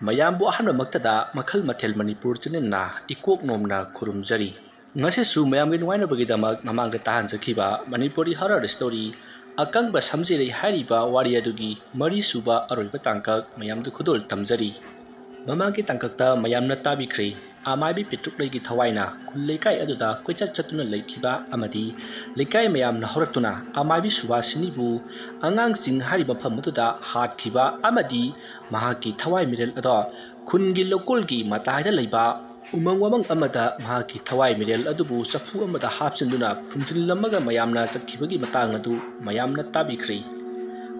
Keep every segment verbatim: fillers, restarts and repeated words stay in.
ꯃꯌꯥꯝꯕꯨ ꯑꯍꯥꯟꯕꯃꯛꯇꯗ ꯃꯈꯜ ꯃꯊꯦꯜ ꯃꯅꯤꯄꯨꯔ ꯆꯦꯅꯦꯜꯅ ꯏꯀꯣꯛ ꯅꯣꯝꯅ ꯈꯨꯔꯨꯝꯖꯔꯤ꯫ ꯉꯁꯤꯁꯨ ꯃꯌꯥꯝꯒꯤ ꯅꯨꯡꯉꯥꯏꯅꯕꯒꯤꯗꯃꯛ ꯃꯃꯥꯡꯗ ꯇꯥꯍꯟꯖꯈꯤꯕ ꯃꯅꯤꯄꯨꯔꯤ ꯍꯣꯔꯔ ꯁ꯭ꯇꯣꯔꯤ ꯑꯀꯪꯕ ꯁꯝꯖꯤꯔꯩ ꯍꯥꯏꯔꯤꯕ ꯋꯥꯔꯤ ꯑꯗꯨꯒꯤ ꯃꯔꯤꯁꯨꯕ ꯑꯔꯣꯏꯕ ꯇꯥꯡꯀꯛ ꯃꯌꯥꯝꯗ ꯈꯨꯗꯣꯜ ꯇꯝꯖꯔꯤ꯫ ꯃꯃꯥꯡꯒꯤ ꯇꯥꯡꯀꯛꯇ ꯃꯌꯥꯝꯅ ꯇꯥꯕꯤꯈ꯭ꯔꯦ, ꯑꯃꯥꯏꯕꯤ ꯄꯦꯇ꯭ꯔꯨꯛꯂꯩꯒꯤ ꯊꯋꯥꯏꯅ ꯈꯨꯜ ꯂꯩꯀꯥꯏ ꯑꯗꯨꯗ ꯀꯣꯏꯆꯠ ꯆꯠꯇꯨꯅ ꯂꯩꯈꯤꯕ ꯑꯃꯗꯤ ꯂꯩꯀꯥꯏ ꯃꯌꯥꯝꯅ ꯍꯧꯔꯛꯇꯨꯅ ꯑꯃꯥꯏꯕꯤ ꯁꯨꯕꯥꯁꯤꯅꯤꯕꯨ ꯑꯉꯥꯡꯁꯤꯡ ꯍꯥꯏꯔꯤꯕ ꯃꯐꯝ ꯑꯗꯨꯗ ꯍꯥꯠꯈꯤꯕ ꯑꯃꯗꯤ ꯃꯍꯥꯛꯀꯤ ꯊꯋꯥꯏ ꯃꯤꯔꯦꯜ ꯑꯗꯣ ꯈꯨꯟꯒꯤ ꯂꯧꯀꯣꯜꯒꯤ ꯃꯇꯥꯏꯗ ꯂꯩꯕ ꯎꯃꯪ ꯋꯥꯃꯪ ꯑꯃꯗ ꯃꯍꯥꯛꯀꯤ ꯊꯋꯥꯏ ꯃꯤꯔꯦꯜ ꯑꯗꯨꯕꯨ ꯆꯐꯨ ꯑꯃꯗ ꯍꯥꯞꯆꯤꯟꯗꯨꯅ ꯐꯨꯝꯖꯤꯜꯂꯝꯃꯒ ꯃꯌꯥꯝꯅ ꯆꯠꯈꯤꯕꯒꯤ ꯃꯇꯥꯡ ꯑꯗꯨ ꯃꯌꯥꯝꯅ ꯇꯥꯕꯤꯈ꯭ꯔꯦ꯫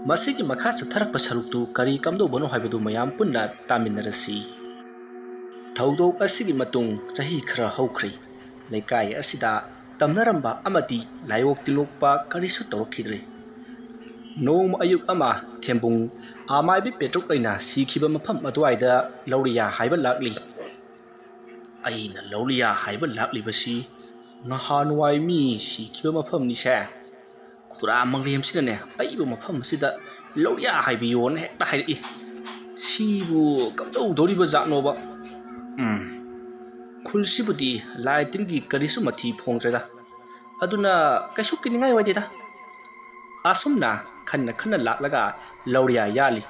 ꯃꯁꯤꯒꯤ ꯃꯈꯥ ꯆꯠꯊꯔꯛꯄ ꯁꯔꯨꯛꯇꯨ ꯀꯔꯤ ꯀꯝꯗꯧꯕꯅꯣ ꯍꯥꯏꯕꯗꯨ ꯃꯌꯥꯝ ꯄꯨꯟꯅ ꯇꯥꯃꯤꯟꯅꯔꯁꯤ꯫ ꯊꯧꯗꯣꯛ ꯑꯁꯤꯒꯤ ꯃꯇꯨꯡ ꯆꯍꯤ ꯈꯔ ꯍꯧꯈ꯭ꯔꯦ꯫ ꯂꯩꯀꯥꯏ ꯑꯁꯤꯗ ꯇꯝꯅꯔꯝꯕ ꯑꯃꯗꯤ ꯂꯥꯏꯑꯣꯛ ꯇꯤꯜꯂꯣꯛꯄ ꯀꯔꯤꯁꯨ ꯇꯧꯔꯛꯈꯤꯗ꯭ꯔꯦ꯫ ꯅꯣꯡꯃ ꯑꯌꯨꯛ ꯑꯃ ꯊꯦꯝꯕꯨꯡ ꯑꯃꯥꯏꯕꯤ ꯄꯦꯇ꯭ꯔꯨꯛ ꯂꯩꯅ ꯁꯤꯈꯤꯕ ꯃꯐꯝ ꯑꯗꯨꯋꯥꯏꯗ ꯂꯧꯔꯤꯌꯥ ꯍꯥꯏꯕ ꯂꯥꯛꯂꯤ꯫ "ꯑꯩꯅ ꯂꯧꯔꯤꯌꯥ ꯍꯥꯏꯕ ꯂꯥꯛꯂꯤꯕꯁꯤ ꯅꯍꯥꯟꯋꯥꯏ ꯃꯤ ꯁꯤꯈꯤꯕ ꯃꯐꯝꯅꯤꯁꯦ꯫ ꯈꯨꯔꯥ ꯃꯪꯂꯦꯝꯁꯤꯅꯅꯦ ꯑꯩꯕꯨ ꯃꯐꯝ ꯑꯁꯤꯗ ꯂꯧꯔꯤꯌꯥ ꯍꯥꯏꯕꯤꯌꯣꯅ ꯍꯦꯛꯇ ꯍꯥꯏꯔꯛꯏ꯫ ꯁꯤꯕꯨ ꯀꯝꯗꯧꯗꯧꯔꯤꯕ ꯖꯥꯠꯅꯣꯕ? ꯎꯝ, ꯈꯨꯜꯁꯤꯕꯨꯗꯤ ꯂꯥꯏ ꯇꯤꯟꯒꯤ ꯀꯔꯤꯁꯨ ꯃꯊꯤ ꯐꯣꯡꯗ꯭ꯔꯦꯗ꯫ ꯑꯗꯨꯅ ꯀꯩꯁꯨ ꯀꯤꯅꯤꯡꯉꯥꯏ ꯑꯣꯏꯗꯦꯗ"꯫ ꯑꯁꯨꯝꯅ ꯈꯟꯅ ꯈꯟꯅ ꯂꯥꯛꯂꯒ ꯂꯧꯔꯤꯌꯥ ꯌꯥꯜꯂꯤ꯫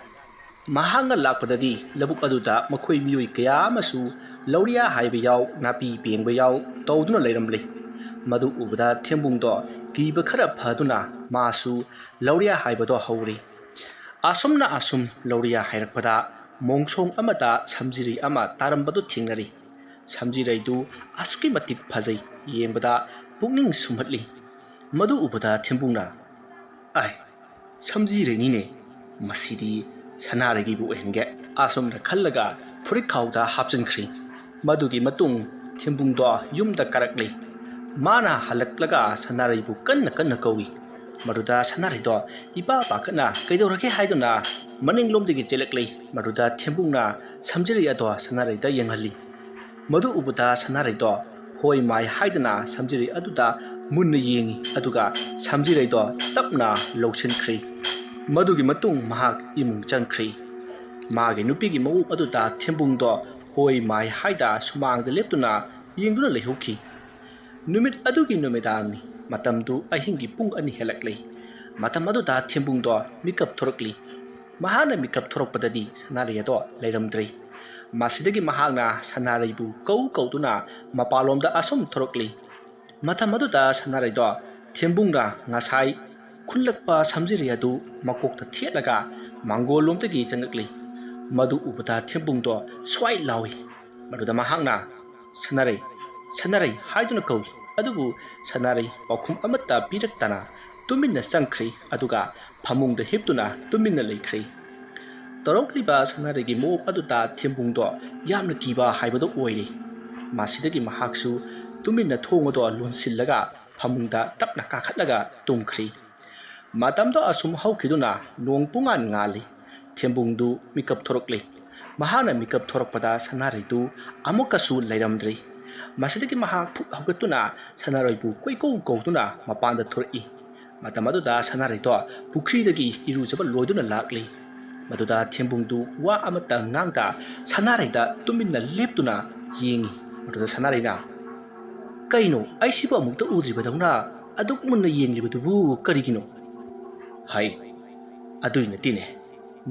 ꯃꯍꯥꯛꯅ ꯂꯥꯛꯄꯗꯗꯤ ꯂꯧꯕꯨꯛ ꯑꯗꯨꯗ ꯃꯈꯣꯏ ꯃꯤꯑꯣꯏ ꯀꯌꯥ ꯑꯃꯁꯨ ꯂꯧꯔꯤꯌꯥ ꯍꯥꯏꯕ ꯌꯥꯎ, ꯅꯥꯄꯤ ꯄꯦꯡꯕ ꯌꯥꯎ ꯇꯧꯗꯨꯅ ꯂꯩꯔꯝꯂꯤ꯫ ꯃꯗꯨ ꯎꯕꯗ ꯊꯦꯝꯕꯨꯡꯗꯣ ꯀꯤꯕ ꯈꯔ ꯐꯗꯨꯅ ꯃꯥꯁꯨ ꯂꯧꯔꯤꯌꯥ ꯍꯥꯏꯕꯗꯣ ꯍꯧꯔꯤ꯫ ꯑꯁꯨꯝꯅ ꯑꯁꯨꯝ ꯂꯧꯔꯤꯌꯥ ꯍꯥꯏꯔꯛꯄꯗ ꯃꯣꯡꯁꯣꯡ ꯑꯃꯗ ꯁꯝꯖꯤꯔꯩ ꯑꯃ ꯇꯥꯔꯝꯕꯗꯨ ꯊꯦꯡꯅꯔꯤ꯫ ꯁꯝꯖꯤꯔꯩꯗꯨ ꯑꯁꯨꯛꯀꯤ ꯃꯇꯤꯛ ꯐꯖꯩ, ꯌꯦꯡꯕꯗ ꯄꯨꯛꯅꯤꯡ ꯁꯨꯝꯍꯠꯂꯤ꯫ ꯃꯗꯨ ꯎꯕꯗ ꯊꯦꯝꯕꯨꯡꯅ, "ꯑꯥꯏ, ꯁꯝꯖꯤꯔꯩꯅꯤꯅꯦ, ꯃꯁꯤꯗꯤ ꯁꯅꯥꯔꯩꯒꯤꯕꯨ ꯑꯣꯏꯍꯟꯒꯦ"꯫ ꯑꯁꯨꯝꯅ ꯈꯜꯂꯒ ꯐꯨꯔꯤꯠꯈꯥꯎꯗ ꯍꯥꯞꯆꯤꯟꯈ꯭ꯔꯤ꯫ ꯃꯗꯨꯒꯤ ꯃꯇꯨꯡ ꯊꯦꯝꯕꯨꯡꯗꯣ ꯌꯨꯝꯗ ꯀꯥꯔꯛꯂꯤ꯫ ꯃꯥꯅ ꯍꯜꯂꯛꯂꯒ ꯁꯅꯥꯔꯩꯕꯨ ꯀꯟꯅ ꯀꯟꯅ ꯀꯧꯏ꯫ ꯃꯗꯨꯗ ꯁꯅꯥꯔꯩꯗꯣ ꯏꯄꯥ ꯄꯥꯈꯠꯅ "ꯀꯩꯗꯧꯔꯒꯦ?" ꯍꯥꯏꯗꯨꯅ ꯃꯅꯤꯡꯂꯣꯝꯗꯒꯤ ꯆꯦꯜꯂꯛꯂꯤ꯫ ꯃꯗꯨꯗ ꯊꯦꯝꯕꯨꯡꯅ ꯁꯝꯖꯤꯔꯩ ꯑꯗꯣ ꯁꯅꯥꯔꯩꯗ ꯌꯦꯡꯍꯜꯂꯤ꯫ ꯃꯗꯨ ꯎꯕꯗ ꯁꯅꯥꯔꯩꯗꯣ ꯍꯣꯏ ꯃꯥꯏ ꯍꯥꯏꯗꯅ ꯁꯝꯖꯤꯔꯩ ꯑꯗꯨꯗ ꯃꯨꯟꯅ ꯌꯦꯡꯏ, ꯑꯗꯨꯒ ꯁꯝꯖꯤꯔꯩꯗꯣ ꯇꯞꯅ ꯂꯧꯁꯤꯟꯈ꯭ꯔꯤ꯫ ꯃꯗꯨꯒꯤ ꯃꯇꯨꯡ ꯃꯍꯥꯛ ꯏꯃꯨꯡ ꯆꯪꯈ꯭ꯔꯤ꯫ ꯃꯥꯒꯤ ꯅꯨꯄꯤꯒꯤ ꯃꯑꯣꯡ ꯑꯗꯨꯗ ꯊꯦꯝꯕꯨꯡꯗꯣ ꯍꯣꯏ ꯃꯥꯏ ꯍꯥꯏꯗ ꯁꯨꯃꯥꯡꯗ ꯂꯦꯞꯇꯨꯅ ꯌꯦꯡꯗꯨꯅ ꯂꯩꯍꯧꯈꯤ꯫ ꯅꯨꯃꯤꯠ ꯑꯗꯨꯒꯤ ꯅꯨꯃꯤꯗꯥꯡꯅꯤ꯫ ꯃꯇꯝꯗꯨ ꯑꯍꯤꯡꯒꯤ ꯄꯨꯡ ꯑꯅꯤ ꯍꯦꯜꯂꯛꯂꯤ꯫ ꯃꯇꯝ ꯑꯗꯨꯗ ꯊꯦꯝꯕꯨꯡꯗꯣ ꯃꯤꯀꯞ ꯊꯣꯔꯛꯂꯤ꯫ ꯃꯍꯥꯛꯅ ꯃꯤꯀꯞ ꯊꯣꯔꯛꯄꯗꯗꯤ ꯁꯅꯥꯔꯩ ꯑꯗꯣ ꯂꯩꯔꯝꯗ꯭ꯔꯦ꯫ ꯃꯁꯤꯗꯒꯤ ꯃꯍꯥꯛꯅ ꯁꯅꯥꯔꯩꯕꯨ ꯀꯧ ꯀꯧꯗꯨꯅ ꯃꯄꯥꯟꯂꯣꯝꯗ ꯑꯁꯨꯝ ꯊꯣꯔꯛꯂꯤ꯫ ꯃꯇꯝ ꯑꯗꯨꯗ ꯁꯅꯥꯔꯩꯗꯣ ꯊꯦꯝꯕꯨꯡꯅ ꯉꯁꯥꯏ ꯈꯨꯜꯂꯛꯄ ꯁꯝꯖꯤꯔꯩ ꯑꯗꯨ ꯃꯀꯣꯛꯇ ꯊꯦꯠꯂꯒ ꯃꯥꯡꯒꯣꯜꯂꯣꯝꯗꯒꯤ ꯆꯪꯂꯛꯂꯤ꯫ ꯃꯗꯨ ꯎꯕꯗ ꯊꯦꯝꯕꯨꯡꯗꯣ ꯁ꯭ꯋꯥꯏ ꯂꯥꯎꯏ꯫ ꯃꯗꯨꯗ ꯃꯍꯥꯛꯅ "ꯁꯅꯥꯔꯩ, ꯁꯅꯥꯔꯩ" ꯍꯥꯏꯗꯨꯅ ꯀꯧꯏ꯫ ꯑꯗꯨꯕꯨ ꯁꯅꯥꯔꯩ ꯄꯥꯎꯈꯨꯝ ꯑꯃꯠꯇ ꯄꯤꯔꯛꯇꯅ ꯇꯨꯃꯤꯟꯅ ꯆꯪꯈ꯭ꯔꯦ꯫ ꯑꯗꯨꯒ ꯐꯃꯨꯡꯗ ꯍꯤꯞꯇꯨꯅ ꯇꯨꯃꯤꯟꯅ ꯂꯩꯈ꯭ꯔꯦ꯫ ꯇꯧꯔꯛꯂꯤꯕ ꯁꯅꯥꯔꯩꯒꯤ ꯃꯑꯣꯡ ꯑꯗꯨꯗ ꯊꯦꯝꯕꯨꯡꯗꯣ ꯌꯥꯝꯅ ꯀꯤꯕ ꯍꯥꯏꯕꯗꯨ ꯑꯣꯏꯔꯦ꯫ ꯃꯁꯤꯗꯒꯤ ꯃꯍꯥꯛꯁꯨ ꯇꯨꯃꯤꯟꯅ ꯊꯣꯡ ꯑꯗꯣ ꯂꯣꯟꯁꯤꯜꯂꯒ ꯐꯃꯨꯡꯗ ꯇꯞꯅ ꯀꯥꯈꯠꯂꯒ ꯇꯨꯝꯈ꯭ꯔꯦ꯫ ꯃꯇꯝꯗꯣ ꯑꯁꯨꯝ ꯍꯧꯈꯤꯗꯨꯅ ꯅꯣꯡ ꯄꯨꯡꯉꯥꯟ ꯉꯥꯜꯂꯤ꯫ ꯊꯦꯝꯕꯨꯡꯗꯨ ꯃꯤꯀꯞ ꯊꯣꯔꯛꯂꯦ꯫ ꯃꯍꯥꯛꯅ ꯃꯤꯀꯞ ꯊꯣꯔꯛꯄꯗ ꯁꯅꯥꯔꯩꯗꯨ ꯑꯃꯨꯛꯀꯁꯨ ꯂꯩꯔꯝꯗ꯭ꯔꯦ꯫ ꯃꯁꯤꯗꯒꯤ ꯃꯍꯥꯛ ꯐꯨꯛ ꯍꯧꯒꯠꯇꯨꯅ ꯁꯅꯥꯔꯩꯕꯨ ꯀꯣꯏꯀꯧ ꯀꯧꯗꯨꯅ ꯃꯄꯥꯟꯗ ꯊꯣꯔꯛꯏ꯫ ꯃꯇꯝ ꯑꯗꯨꯗ ꯁꯅꯥꯔꯩꯗꯣ ꯄꯨꯈ꯭ꯔꯤꯗꯒꯤ ꯏꯔꯨꯖꯕ ꯂꯣꯏꯗꯨꯅ ꯂꯥꯛꯂꯤ꯫ ꯃꯗꯨꯗ ꯊꯦꯝꯕꯨꯡꯗꯨ ꯋꯥ ꯑꯃꯠꯇ ꯉꯥꯡꯗ ꯁꯅꯥꯔꯩꯗ ꯇꯨꯃꯤꯟꯅ ꯂꯦꯞꯇꯨꯅ ꯌꯦꯡꯉꯤ꯫ ꯃꯗꯨꯗ ꯁꯅꯥꯔꯩꯅ, "ꯀꯩꯅꯣ, ꯑꯩꯁꯤꯕꯨ ꯑꯃꯨꯛꯇ ꯎꯗ꯭ꯔꯤꯕꯗꯧꯅ ꯑꯗꯨꯛ ꯃꯨꯟꯅ ꯌꯦꯡꯂꯤꯕꯗꯨꯕꯨ ꯀꯔꯤꯒꯤꯅꯣ?" "ꯍꯥꯏ, ꯑꯗꯨꯏ ꯅꯠꯇꯦꯅꯦ,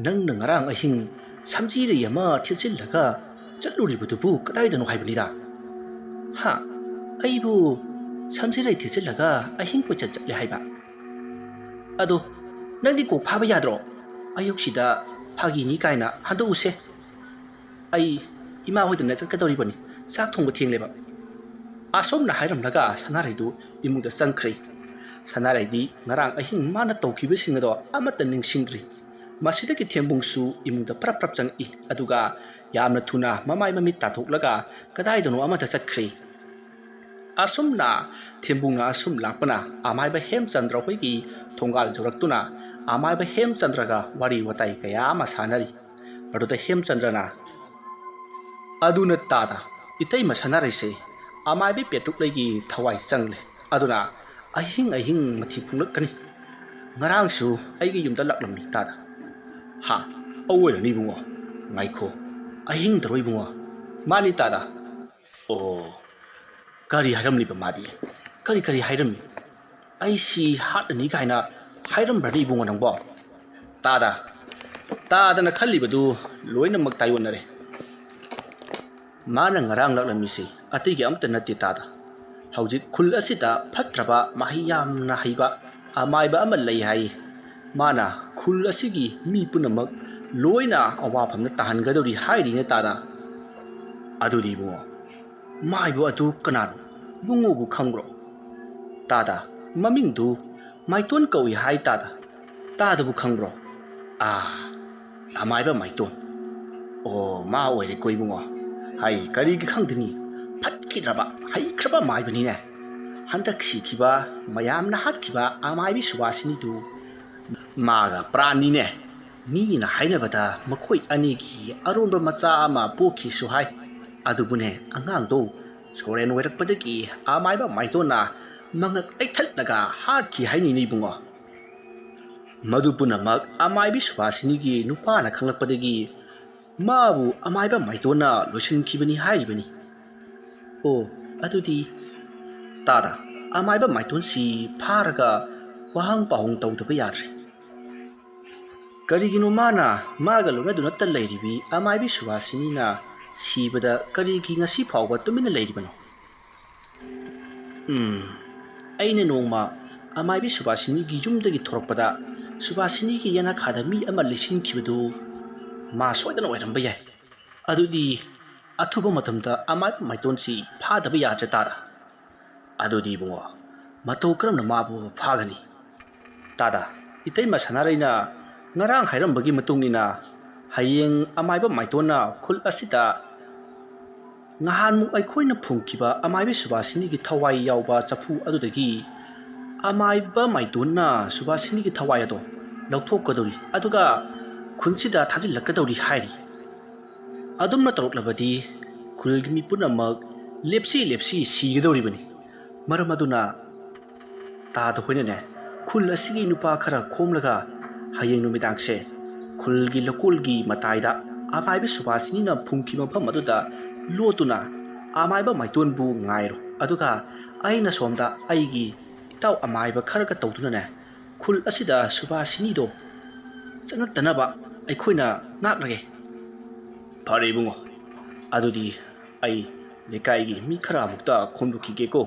ꯅꯪꯅ ꯉꯔꯥꯡ ꯑꯍꯤꯡ ꯁꯝꯖꯤꯔꯩ ꯑꯃ ꯊꯦꯠꯆꯤꯜꯂꯒ ꯆꯠꯂꯨꯔꯤꯕꯗꯨꯕꯨ ꯀꯗꯥꯏꯗꯅꯣ ꯍꯥꯏꯕꯅꯤꯗ?" "ꯍꯥ? ꯑꯩꯕꯨ ꯁꯝꯖꯤꯔꯩ ꯊꯦꯠꯆꯤꯜꯂꯒ ꯑꯍꯤꯡ ꯀꯣꯏꯆꯠ ꯆꯠꯂꯦ ꯍꯥꯏꯕ? ꯑꯗꯣ ꯅꯪꯗꯤ ꯀꯣꯛ ꯐꯥꯕ ꯌꯥꯗ꯭ꯔꯣ? ꯑꯌꯨꯛꯁꯤꯗ ꯐꯥꯒꯤꯅꯤ ꯀꯥꯏꯅ ꯍꯟꯗꯣꯛꯎꯁꯦ꯫ ꯑꯩ ꯏꯃꯥ ꯍꯣꯏꯗꯅ ꯆꯠꯀꯗꯧꯔꯤꯕꯅꯤ꯫ ꯆꯥꯛ ꯊꯣꯡꯕ ꯊꯦꯡꯂꯦꯕ꯫" ꯑꯁꯣꯝꯅ ꯍꯥꯏꯔꯝꯂꯒ ꯁꯅꯥꯔꯩꯗꯨ ꯏꯃꯨꯡꯗ ꯆꯪꯈ꯭ꯔꯦ꯫ ꯁꯅꯥꯔꯩꯗꯤ ꯉꯔꯥꯡ ꯑꯍꯤꯡ ꯃꯥꯅ ꯇꯧꯈꯤꯕꯁꯤꯡ ꯑꯗꯣ ꯑꯃꯠꯇ ꯅꯤꯡꯁꯤꯡꯗ꯭ꯔꯤ꯫ ꯃꯁꯤꯗꯒꯤ ꯊꯦꯝꯕꯨꯡꯁꯨ ꯏꯃꯨꯡꯗ ꯄ꯭ꯔꯞ ꯄ꯭ꯔꯞ ꯆꯪꯉꯛꯏ꯫ ꯑꯗꯨꯒ ꯌꯥꯝꯅ ꯊꯨꯅ ꯃꯃꯥꯏ ꯃꯃꯤꯠ ꯇꯥꯊꯣꯛꯂꯒ ꯀꯗꯥꯏꯗꯅꯣ ꯑꯃꯗ ꯆꯠꯈ꯭ꯔꯦ꯫ ꯑꯁꯨꯝꯅ ꯊꯦꯝꯕꯨꯡꯅ ꯑꯁꯨꯝ ꯂꯥꯛꯄꯅ ꯑꯃꯥꯏꯕ ꯍꯦꯝꯆꯟꯗ꯭ꯔ ꯍꯣꯏꯒꯤ ꯊꯣꯡꯒꯥꯜ ꯌꯧꯔꯛꯇꯨꯅ ꯑꯃꯥꯏꯕ ꯍꯦꯝꯆꯟꯗ꯭ꯔꯒ ꯋꯥꯔꯤ ꯋꯥꯇꯥꯏ ꯀꯌꯥ ꯑꯃ ꯁꯥꯟꯅꯔꯤ꯫ ꯃꯗꯨꯗ ꯍꯦꯝꯆꯟꯗ꯭ꯔꯅ, "ꯑꯗꯨꯅ ꯇꯥꯗ, ꯏꯇꯩꯃ ꯁꯅꯥꯔꯩꯁꯦ ꯑꯃꯥꯏꯕ ꯄꯦꯇ꯭ꯔꯨꯛꯂꯩꯒꯤ ꯊꯋꯥꯏ ꯆꯪꯂꯦ꯫ ꯑꯗꯨꯅ ꯑꯍꯤꯡ ꯑꯍꯤꯡ ꯃꯊꯤ ꯐꯣꯡꯂꯛꯀꯅꯤ꯫ ꯉꯔꯥꯡꯁꯨ ꯑꯩꯒꯤ ꯌꯨꯝꯗ ꯂꯥꯛꯂꯝꯃꯤ ꯇꯥꯗ꯫" "ꯍꯥ? ꯑꯣꯏꯔꯅꯤ ꯏꯕꯨꯡꯉꯣ, ꯉꯥꯏꯈꯣ, ꯑꯍꯤꯡꯗꯔꯣ ꯏꯕꯨꯡꯉꯣ? ꯃꯥꯅꯤ ꯇꯥꯗ꯫ ꯑꯣ, ꯀꯔꯤ ꯍꯥꯏꯔꯝꯂꯤꯕ ꯃꯥꯗꯤ? ꯀꯔꯤ ꯀꯔꯤ ꯍꯥꯏꯔꯝꯃꯤ? ꯑꯩꯁꯤ ꯍꯥꯠꯂꯅꯤ ꯀꯥꯏꯅ ꯍꯥꯏꯔꯝꯕ꯭ꯔꯅꯤ ꯏꯕꯨꯡꯉꯣ ꯅꯪꯕꯣ? ꯇꯥꯗ, ꯇꯥꯗꯅ ꯈꯜꯂꯤꯕꯗꯨ ꯂꯣꯏꯅꯃꯛ ꯇꯥꯏꯌꯣꯟꯅꯔꯦ꯫ ꯃꯥꯅ ꯉꯔꯥꯡ ꯂꯥꯛꯂꯝꯃꯤꯁꯤ ꯑꯇꯩꯒꯤ ꯑꯝꯇ ꯅꯠꯇꯦ ꯇꯥꯗ꯫ ꯍꯧꯖꯤꯛ ꯈꯨꯜ ꯑꯁꯤꯗ ꯐꯠꯇ꯭ꯔꯕ ꯃꯍꯩ ꯌꯥꯝꯅ ꯍꯩꯕ ꯑꯃꯥꯏꯕ ꯑꯃ ꯂꯩ ꯍꯥꯏ꯫ ꯃꯥꯅ ꯈꯨꯜ ꯑꯁꯤꯒꯤ ꯃꯤ ꯄꯨꯝꯅꯃꯛ ꯂꯣꯏꯅ ꯑꯋꯥꯐꯝꯗ ꯇꯥꯍꯟꯒꯗꯧꯔꯤ ꯍꯥꯏꯔꯤꯅꯦ ꯇꯥꯗ꯫ ꯑꯗꯨꯗꯤ ꯏꯕꯨꯡꯉꯣ, ꯃꯥꯏꯕ ꯑꯗꯨ ꯀꯅꯥꯅꯣ? ꯏꯕꯨꯡꯉꯣꯕꯨ ꯈꯪꯕ꯭ꯔꯣ? ꯇꯥꯗ, ꯃꯃꯤꯡꯗꯨ ꯃꯥꯏꯇꯣꯟ ꯀꯧꯏ ꯍꯥꯏ ꯇꯥꯗ꯫ ꯇꯥꯗꯕꯨ ꯈꯪꯕ꯭ꯔꯣ? ꯑꯥ, ꯑꯃꯥꯏꯕ ꯃꯥꯏꯇꯣꯟ꯫ ꯑꯣ, ꯃꯥ ꯑꯣꯏꯔꯦꯀꯣ ꯏꯕꯨꯡꯉꯣ꯫ ꯍꯥꯏ, ꯀꯔꯤꯒꯤ ꯈꯪꯗꯅꯤ? ꯐꯠꯈꯤꯗ꯭ꯔꯕ, ꯍꯩꯈ꯭ꯔꯕ ꯃꯥꯏꯕꯅꯤꯅꯦ꯫ ꯍꯟꯗꯛ ꯁꯤꯈꯤꯕ, ꯃꯌꯥꯝꯅ ꯍꯥꯠꯈꯤꯕ ꯑꯃꯥꯏꯕꯤ ꯁꯨꯕꯥꯁꯤꯅꯤꯗꯨ ꯃꯥꯒ ꯄ꯭ꯔꯥꯟꯅꯤꯅꯦ꯫ ꯃꯤꯅ ꯍꯥꯏꯅꯕꯗ ꯃꯈꯣꯏ ꯑꯅꯤꯒꯤ ꯑꯔꯣꯟꯕ ꯃꯆꯥ ꯑꯃ ꯄꯣꯛꯈꯤꯁꯨ ꯍꯥꯏ꯫ ꯑꯗꯨꯕꯨꯅꯦ, ꯑꯉꯥꯡꯗꯣ ꯁꯣꯔꯦꯟ ꯑꯣꯏꯔꯛꯄꯗꯒꯤ ꯑꯃꯥꯏꯕ ꯃꯥꯏꯇꯣꯟꯅ ꯃꯉꯛ ꯂꯩꯊꯠꯂꯒ ꯍꯥꯠꯈꯤ ꯍꯥꯏꯅꯤꯅꯦ ꯏꯕꯨꯡꯉꯣ꯫ ꯃꯗꯨ ꯄꯨꯝꯅꯃꯛ ꯑꯃꯥꯏꯕꯤ ꯁꯨꯕꯥꯁꯤꯅꯤꯒꯤ ꯅꯨꯄꯥꯅ ꯈꯪꯂꯛꯄꯗꯒꯤ ꯃꯥꯕꯨ ꯑꯃꯥꯏꯕ ꯃꯥꯏꯇꯣꯟꯅ ꯂꯣꯏꯁꯤꯟꯈꯤꯕꯅꯤ ꯍꯥꯏꯔꯤꯕꯅꯤ꯫ ꯑꯣ, ꯑꯗꯨꯗꯤ ꯇꯥꯗ, ꯑꯃꯥꯏꯕ ꯃꯥꯏꯇꯣꯟꯁꯤ ꯐꯥꯔꯒ ꯋꯥꯍꯪ ꯄꯥꯎꯍꯪ ꯇꯧꯗꯕ ꯌꯥꯗ꯭ꯔꯦ꯫ ꯀꯔꯤꯒꯤꯅꯣ ꯃꯥꯅ ꯃꯥꯒ ꯂꯣꯏꯅꯗꯨꯅꯇ ꯂꯩꯔꯤꯕꯤ ꯑꯃꯥꯏꯕꯤ ꯁꯨꯕꯥꯁꯤꯅꯤꯅ ꯁꯤꯕꯗ ꯀꯔꯤꯒꯤ ꯉꯁꯤ ꯐꯥꯎꯕ ꯇꯨꯃꯤꯟꯅ ꯂꯩꯔꯤꯕꯅꯣ? ꯎꯝ, ꯑꯩꯅ ꯅꯣꯡꯃ ꯑꯃꯥꯏꯕꯤ ꯁꯨꯕꯥꯁꯤꯅꯤꯒꯤ ꯌꯨꯝꯗꯒꯤ ꯊꯣꯔꯛꯄꯗ ꯁꯨꯕꯥꯁꯤꯅꯤꯒꯤ ꯌꯦꯅꯈꯥꯗ ꯃꯤ ꯑꯃ ꯂꯩꯁꯤꯟꯈꯤꯕꯗꯨ ꯃꯥ ꯁꯣꯏꯗꯅ ꯑꯣꯏꯔꯝꯕ ꯌꯥꯏ꯫ ꯑꯗꯨꯗꯤ ꯑꯊꯨꯕ ꯃꯇꯝꯗ ꯑꯃꯥꯏꯕ ꯃꯥꯏꯇꯣꯟꯁꯤ ꯐꯥꯗꯕ ꯌꯥꯗ꯭ꯔꯦ ꯇꯥꯗ꯫ ꯑꯗꯨꯗꯤ ꯏꯕꯨꯡꯉꯣ, ꯃꯇꯧ ꯀꯔꯝꯅ ꯃꯥꯕꯨ ꯐꯥꯒꯅꯤ? ꯇꯥꯗ, ꯏꯇꯩꯃ ꯁꯅꯥꯔꯩꯅ ꯉꯔꯥꯡ ꯍꯥꯏꯔꯝꯕꯒꯤ ꯃꯇꯨꯡ ꯏꯟꯅ ꯍꯌꯦꯡ ꯑꯃꯥꯏꯕ ꯃꯥꯏꯇꯣꯟꯅ ꯈꯨꯜ ꯑꯁꯤꯗ ꯉꯍꯥꯟꯃꯨꯛ ꯑꯩꯈꯣꯏꯅ ꯐꯨꯝꯈꯤꯕ ꯑꯃꯥꯏꯕꯤ ꯁꯨꯕꯥꯁꯤꯅꯤꯒꯤ ꯊꯋꯥꯏ ꯌꯥꯎꯕ ꯆꯐꯨ ꯑꯗꯨꯗꯒꯤ ꯑꯃꯥꯏꯕ ꯃꯥꯏꯇꯣꯟꯅ ꯁꯨꯕꯥꯁꯤꯅꯤꯒꯤ ꯊꯋꯥꯏ ꯑꯗꯣ ꯂꯧꯊꯣꯛꯀꯗꯧꯔꯤ, ꯑꯗꯨꯒ ꯈꯨꯟꯁꯤꯗ ꯊꯥꯖꯤꯜꯂꯛꯀꯗꯧꯔꯤ ꯍꯥꯏꯔꯤ꯫ ꯑꯗꯨꯝꯅ ꯇꯧꯔꯛꯂꯕꯗꯤ ꯈꯨꯜꯒꯤ ꯃꯤ ꯄꯨꯝꯅꯃꯛ ꯂꯦꯞꯁꯤ ꯂꯦꯞꯁꯤ ꯁꯤꯒꯗꯧꯔꯤꯕꯅꯤ꯫ ꯃꯔꯝ ꯑꯗꯨꯅ ꯇꯥꯗ ꯍꯣꯏꯅꯅꯦ, ꯈꯨꯜ ꯑꯁꯤꯒꯤ ꯅꯨꯄꯥ ꯈꯔ ꯈꯣꯝꯂꯒ ꯍꯌꯦꯡ ꯅꯨꯃꯤꯗꯥꯡꯁꯦ ꯈꯨꯜꯒꯤ ꯂꯧꯀꯣꯜꯒꯤ ꯃꯇꯥꯏꯗ ꯑꯃꯥꯏꯕ ꯁꯨꯕꯥꯁꯤꯅꯤꯅ ꯐꯨꯝꯈꯤꯕ ꯃꯐꯝ ꯑꯗꯨꯗ ꯂꯣꯠꯇꯨꯅ ꯑꯃꯥꯏꯕ ꯃꯥꯏꯇꯣꯟꯕꯨ ꯉꯥꯏꯔꯣ, ꯑꯗꯨꯒ ꯑꯩꯅ ꯁꯣꯝꯗ ꯑꯩꯒꯤ ꯏꯇꯥꯎ ꯑꯃꯥꯏꯕ ꯈꯔꯒ ꯇꯧꯗꯨꯅꯅꯦ, ꯈꯨꯜ ꯑꯁꯤꯗ ꯁꯨꯕꯥꯁꯤꯅꯤꯗꯣ ꯆꯪꯉꯛꯇꯅꯕ ꯑꯩꯈꯣꯏꯅ ꯉꯥꯛꯂꯒꯦ꯫ ꯐꯔꯦ ꯏꯕꯨꯡꯉꯣ, ꯑꯗꯨꯗꯤ ꯑꯩ ꯂꯩꯀꯥꯏꯒꯤ ꯃꯤ ꯈꯔ ꯑꯃꯨꯛꯇ ꯈꯣꯝꯗꯣꯛꯈꯤꯒꯦꯀꯣ,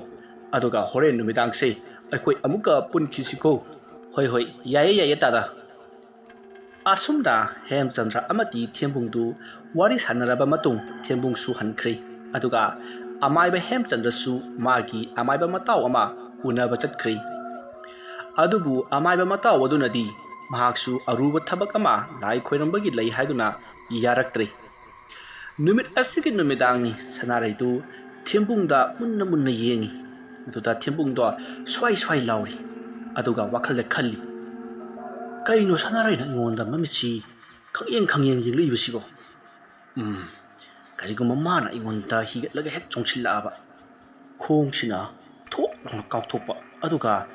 ꯑꯗꯨꯒ ꯍꯣꯔꯦꯟ ꯅꯨꯃꯤꯗꯥꯡꯁꯦ ꯑꯩꯈꯣꯏ ꯑꯃꯨꯛꯀ ꯄꯨꯟꯈꯤꯁꯤꯀꯣ꯫ ꯍꯣꯏ ꯍꯣꯏ, ꯌꯥꯏꯌꯦ ꯌꯥꯏꯌꯦ ꯇꯥꯗ꯫ ꯑꯁꯨꯝꯅ ꯍꯦꯝꯆꯟꯗ꯭ꯔ ꯑꯃꯗꯤ ꯊꯦꯝꯕꯨꯡꯗꯨ ꯋꯥꯔꯤ ꯁꯥꯟꯅꯔꯕ ꯃꯇꯨꯡ ꯊꯦꯝꯕꯨꯡꯁꯨ ꯍꯟꯈ꯭ꯔꯦ꯫ ꯑꯗꯨꯒ ꯑꯃꯥꯏꯕ ꯍꯦꯝꯆꯟꯗ꯭ꯔꯁꯨ ꯃꯥꯒꯤ ꯑꯃꯥꯏꯕ ꯃꯇꯥꯎ ꯑꯃ ꯎꯅꯕ ꯆꯠꯈ꯭ꯔꯦ꯫ ꯑꯗꯨꯕꯨ ꯑꯃꯥꯏꯕ ꯃꯇꯥꯎ ꯑꯗꯨꯅꯗꯤ ꯃꯍꯥꯛꯁꯨ ꯑꯔꯨꯕ ꯊꯕꯛ ꯑꯃ ꯂꯥꯏ ꯈꯣꯏꯔꯝꯕꯒꯤ ꯂꯩ ꯍꯥꯏꯗꯨꯅ ꯌꯥꯔꯛꯇ꯭ꯔꯦ꯫ ꯅꯨꯃꯤꯠ ꯑꯁꯤꯒꯤ ꯅꯨꯃꯤꯗꯥꯡꯅꯤ꯫ ꯁꯅꯥꯔꯩꯗꯨ ꯊꯦꯝꯕꯨꯡꯗ ꯃꯨꯟꯅ ꯃꯨꯟꯅ ꯌꯦꯡꯉꯤ꯫ ꯑꯗꯨꯗ ꯊꯦꯝꯕꯨꯡꯗꯣ ꯁ꯭ꯋꯥꯏ ꯁ꯭ꯋꯥꯏ ꯂꯥꯎꯔꯤ꯫ ꯑꯗꯨꯒ ꯋꯥꯈꯜꯗ ꯈꯜꯂꯤ, "ꯀꯩꯅꯣ ꯁꯅꯥꯔꯩꯅ ꯑꯩꯉꯣꯟꯗ ꯃꯃꯤꯠꯁꯤ ꯈꯪꯌꯦꯡ ꯈꯪꯌꯦꯡ ꯌꯦꯡꯂꯛꯏꯕꯁꯤꯕꯣ? ꯎꯝ, ꯀꯔꯤꯒꯨꯝꯕ ꯃꯥꯅ ꯑꯩꯉꯣꯟꯗ ꯍꯤꯒꯠꯂꯒ ꯍꯦꯛ ꯆꯣꯡꯁꯤꯜꯂꯛꯑꯕ?" ꯈꯣꯡꯁꯤꯅ ꯊꯣꯛ ꯂꯥꯎꯅ ꯀꯥꯎꯊꯣꯛꯄ, ꯑꯗꯨꯒ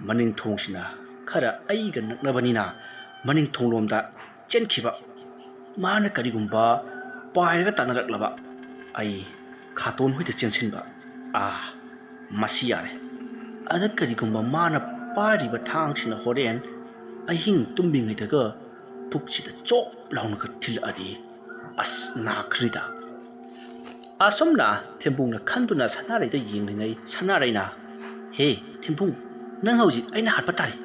ꯃꯅꯤꯡ ꯊꯣꯡꯁꯤꯅ ꯈꯔ ꯑꯩꯒ ꯅꯛꯅꯕꯅꯤꯅ ꯃꯅꯤꯡ ꯊꯣꯡꯂꯣꯝꯗ ꯆꯦꯟꯈꯤꯕ꯫ ꯃꯥꯅ ꯀꯔꯤꯒꯨꯝꯕ ꯄꯥꯏꯔꯒ ꯇꯥꯟꯅꯔꯛꯂꯕ, ꯑꯩ ꯈꯥꯇꯣꯟ ꯍꯣꯏꯗ ꯆꯦꯟꯁꯤꯟꯕ꯫ ꯑꯥ, ꯃꯁꯤ ꯌꯥꯔꯦ꯫ ꯑꯗ ꯀꯔꯤꯒꯨꯝꯕ ꯃꯥꯅ ꯄꯥꯏꯔꯤꯕ ꯊꯥꯡꯁꯤꯅ ꯍꯣꯔꯦꯟ ꯑꯍꯤꯡ ꯇꯨꯝꯃꯤꯉꯩꯗꯒ ꯄꯨꯛꯁꯤꯗ ꯆꯣꯞ ꯂꯥꯎꯅꯒ ꯊꯤꯜꯂꯛꯑꯗꯤ, ꯑꯁ, ꯅꯥꯈ꯭ꯔꯤꯗ꯫ ꯑꯁꯨꯝꯅ ꯊꯦꯝꯕꯨꯡꯅ ꯈꯟꯗꯨꯅ ꯁꯅꯥꯔꯩꯗ ꯌꯦꯡꯂꯤꯉꯩ, ꯁꯅꯥꯔꯩꯅ, "ꯍꯦ, ꯊꯦꯝꯕꯨꯡ, ꯅꯪ ꯍꯧꯖꯤꯛ ꯑꯩꯅ ꯍꯥꯠꯄ ꯇꯥꯔꯦ!"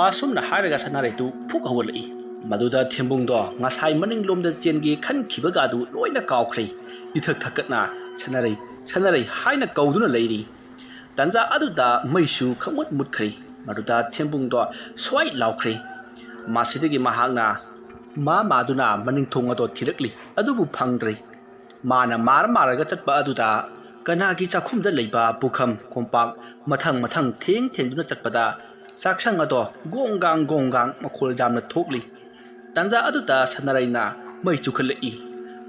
ꯑꯁꯨꯝꯅ ꯍꯥꯏꯔꯒ ꯁꯅꯥꯔꯩꯗꯨ ꯐꯨꯛ ꯍꯧꯒꯠꯂꯛꯏ꯫ ꯃꯗꯨꯗ ꯊꯦꯝꯕꯨꯡꯗꯣ ꯉꯁꯥꯏ ꯃꯅꯤꯡꯂꯣꯝꯗ ꯆꯦꯟꯒꯦ ꯈꯟꯈꯤꯕꯒꯗꯨ ꯂꯣꯏꯅ ꯀꯥꯎꯈ꯭ꯔꯦ꯫ ꯏꯊꯛ ꯊꯛꯀꯠꯅ ꯁꯅꯥꯔꯩ, ꯁꯅꯥꯔꯩ ꯍꯥꯏꯅ ꯀꯧꯗꯨꯅ ꯂꯩꯔꯤ꯫ ꯇꯟꯖꯥ ꯑꯗꯨꯗ ꯃꯩꯁꯨ ꯈꯪꯃꯨꯠ ꯃꯨꯠꯈ꯭ꯔꯦ꯫ ꯃꯗꯨꯗ ꯊꯦꯝꯕꯨꯡꯗꯣ ꯁ꯭ꯋꯥꯏ ꯂꯥꯎꯈ꯭ꯔꯦ꯫ ꯃꯁꯤꯗꯒꯤ ꯃꯍꯥꯛꯅ ꯃꯥ ꯃꯥꯗꯨꯅ ꯃꯅꯤꯡ ꯊꯣꯡ ꯑꯗꯣ ꯊꯤꯔꯛꯂꯤ, ꯑꯗꯨꯕꯨ ꯐꯪꯗ꯭ꯔꯦ꯫ ꯃꯥꯅ ꯃꯥꯔ ꯃꯥꯔꯒ ꯆꯠꯄ ꯑꯗꯨꯗ ꯀꯅꯥꯒꯤ ꯆꯥꯛꯈꯨꯝꯗ ꯂꯩꯕ ꯄꯨꯈꯝ ꯀꯣꯝꯄꯥꯛ ꯃꯊꯪ ꯃꯊꯪ ꯊꯦꯡ ꯊꯦꯡꯗꯨꯅ ꯆꯠꯄꯗ ꯆꯥꯛꯁꯪ ꯑꯗꯣ ꯒꯣꯡꯒꯥꯡ ꯒꯣꯡꯒꯥꯡ ꯃꯈꯣꯜ ꯌꯥꯝꯅ ꯊꯣꯛꯂꯤ꯫ ꯇꯟꯖꯥ ꯑꯗꯨꯗ ꯁꯅꯥꯔꯩꯅ ꯃꯩ ꯆꯨꯈꯠꯂꯛꯏ꯫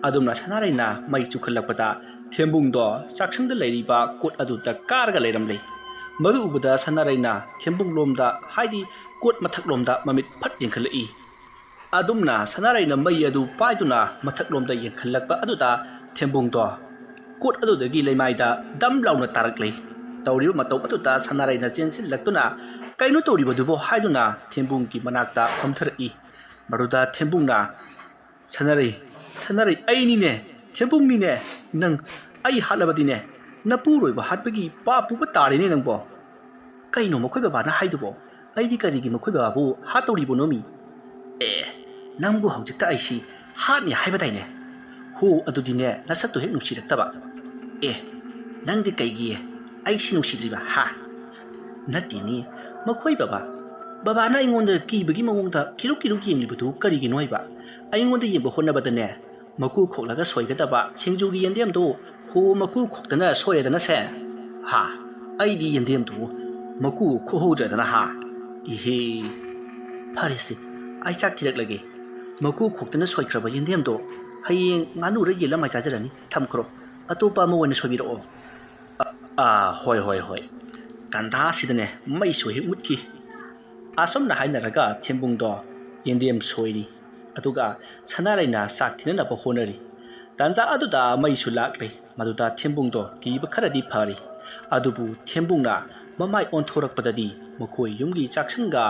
ꯑꯗꯨꯝꯅ ꯁꯅꯥꯔꯩꯅ ꯃꯩ ꯆꯨꯈꯠꯂꯛꯄꯗ ꯊꯦꯝꯕꯨꯡꯗꯣ ꯆꯥꯛꯁꯪꯗ ꯂꯩꯔꯤꯕ ꯀꯣꯠ ꯑꯗꯨꯗ ꯀꯥꯔꯒ ꯂꯩꯔꯝꯂꯦ꯫ ꯃꯗꯨ ꯎꯕꯗ ꯁꯅꯥꯔꯩꯅ ꯊꯦꯝꯕꯨꯡꯂꯣꯝꯗ, ꯍꯥꯏꯗꯤ ꯀꯣꯠ ꯃꯊꯛꯂꯣꯝꯗ ꯃꯃꯤꯠ ꯐꯠ ꯌꯦꯡꯈꯠꯂꯛꯏ꯫ ꯑꯗꯨꯝꯅ ꯁꯅꯥꯔꯩꯅ ꯃꯩ ꯑꯗꯨ ꯄꯥꯏꯗꯨꯅ ꯃꯊꯛꯂꯣꯝꯗ ꯌꯦꯡꯈꯠꯂꯛꯄ ꯑꯗꯨꯗ ꯊꯦꯝꯕꯨꯡꯗꯣ ꯀꯣꯠ ꯑꯗꯨꯗꯒꯤ ꯂꯩꯃꯥꯏꯗ ꯗꯝ ꯂꯥꯎꯅ ꯇꯥꯔꯛꯂꯦ꯫ ꯇꯧꯔꯤꯕ ꯃꯇꯧ ꯑꯗꯨꯗ ꯁꯅꯥꯔꯩꯅ ꯆꯦꯟꯁꯤꯜꯂꯛꯇꯨꯅ "ꯀꯩꯅꯣ ꯇꯧꯔꯤꯕꯗꯨꯕꯣ?" ꯍꯥꯏꯗꯨꯅ ꯊꯦꯝꯕꯨꯡꯒꯤ ꯃꯅꯥꯛꯇ ꯐꯝꯊꯔꯛꯏ꯫ ꯃꯗꯨꯗ ꯊꯦꯝꯕꯨꯡꯅ "ꯁꯅꯥꯔꯩ, ꯁꯅꯥꯔꯩ, ꯑꯩꯅꯤꯅꯦ, ꯊꯦꯝꯕꯨꯡꯅꯤꯅꯦ꯫ ꯅꯪ ꯑꯩ ꯍꯥꯠꯂꯕꯗꯤꯅꯦ, ꯅꯄꯨꯔꯣꯏꯕ ꯍꯥꯠꯄꯒꯤ ꯄꯥꯞ ꯄꯨꯕ ꯇꯥꯔꯦꯅꯦ ꯅꯪꯕꯣ꯫ ꯀꯩꯅꯣ ꯃꯈꯣꯏ ꯕꯕꯥꯅ ꯍꯥꯏꯗꯨꯕꯣ? ꯑꯩꯗꯤ ꯀꯔꯤꯒꯤ ꯃꯈꯣꯏ ꯕꯕꯥꯕꯨ ꯍꯥꯠꯇꯧꯔꯤꯕꯅꯣꯃꯤ?" "ꯑꯦ, ꯅꯪꯕꯨ ꯍꯧꯖꯤꯛꯇ ꯑꯩꯁꯤ ꯍꯥꯠꯅꯤ ꯍꯥꯏꯕꯗꯥꯏꯅꯦ? ꯍꯣ, ꯑꯗꯨꯗꯤꯅꯦ, ꯅꯁꯛꯇꯣ ꯍꯦꯛ ꯅꯨꯡꯁꯤꯔꯛꯇꯕ꯫ ꯑꯦ, ꯅꯪꯗꯤ ꯀꯩꯒꯤ ꯑꯩꯁꯤ ꯅꯨꯡꯁꯤꯗ꯭ꯔꯤꯕ, ꯍꯥ?" "ꯅꯠꯇꯦꯅꯤ, ꯃꯈꯣꯏ ꯕꯕꯥ, ꯕꯕꯥꯅ ꯑꯩꯉꯣꯟꯗ ꯀꯤꯕꯒꯤ ꯃꯑꯣꯡꯗ ꯀꯤꯔꯨꯛ ꯀꯤꯔꯨꯛ ꯌꯦꯡꯂꯤꯕꯗꯨ ꯀꯔꯤꯒꯤꯅꯣ ꯍꯥꯏꯕ? ꯑꯩꯉꯣꯟꯗ ꯌꯦꯡꯕ ꯍꯣꯠꯅꯕꯗꯅꯦ, ꯃꯀꯨ ꯈꯣꯛꯂꯒ ꯁꯣꯏꯒꯗꯕ ꯁꯤꯡꯖꯨꯒꯤ ꯌꯦꯟꯗꯦꯝꯗꯣ ꯍꯣ ꯃꯀꯨ ꯈꯣꯛꯇꯅ ꯁꯣꯏꯔꯦꯗꯅꯁꯦ꯫ ꯍꯥ, ꯑꯩꯗꯤ ꯌꯦꯟꯗꯦꯝꯗꯨ ꯃꯀꯨ ꯈꯣꯛꯍꯧꯗ꯭ꯔꯦꯗꯅ, ꯍꯥ? ꯏꯍꯦ, ꯐꯔꯦꯁꯦ, ꯑꯩ ꯆꯥꯛ ꯊꯤꯔꯛꯂꯒꯦ꯫ ꯃꯀꯨ ꯈꯣꯛꯇꯅ ꯁꯣꯏꯈ꯭ꯔꯕ ꯌꯦꯟꯗꯦꯝꯗꯣ ꯍꯌꯦꯡ ꯉꯥꯅꯨꯔ ꯌꯦꯜꯂ ꯃꯥꯏ ꯆꯥꯖꯔꯅꯤ꯫ ꯊꯝꯈ꯭ꯔꯣ, ꯑꯇꯣꯞꯄ ꯑꯃ ꯑꯣꯏꯅ ꯁꯣꯏꯕꯤꯔꯛꯑꯣ꯫" "ꯑ, ꯑꯥ, ꯍꯣꯏ, ꯍꯣꯏ, ꯍꯣꯏ꯫" ꯇꯥꯟꯖꯥꯁꯤꯗꯅꯦ ꯃꯩꯁꯨ ꯍꯦꯛ ꯃꯨꯠꯈꯤ꯫ ꯑꯁꯨꯝꯅ ꯍꯥꯏꯅꯔꯒ ꯊꯦꯝꯕꯨꯡꯗꯣ ꯌꯦꯟꯗꯦꯝ ꯁꯣꯏꯔꯤ, ꯑꯗꯨꯒ ꯁꯅꯥꯔꯩꯅ ꯆꯥꯛ ꯊꯤꯅꯅꯕ ꯍꯣꯠꯅꯔꯤ꯫ ꯇꯥꯟꯖꯥ ꯑꯗꯨꯗ ꯃꯩꯁꯨ ꯂꯥꯛꯂꯦ꯫ ꯃꯗꯨꯗ ꯊꯦꯝꯕꯨꯡꯗꯣ ꯀꯤꯕ ꯈꯔꯗꯤ ꯐꯔꯤ꯫ ꯑꯗꯨꯕꯨ ꯊꯦꯝꯕꯨꯡꯅ ꯃꯃꯥꯏ ꯑꯣꯟꯊꯣꯔꯛꯄꯗꯗꯤ ꯃꯈꯣꯏ ꯌꯨꯝꯒꯤ ꯆꯥꯛꯁꯪꯒ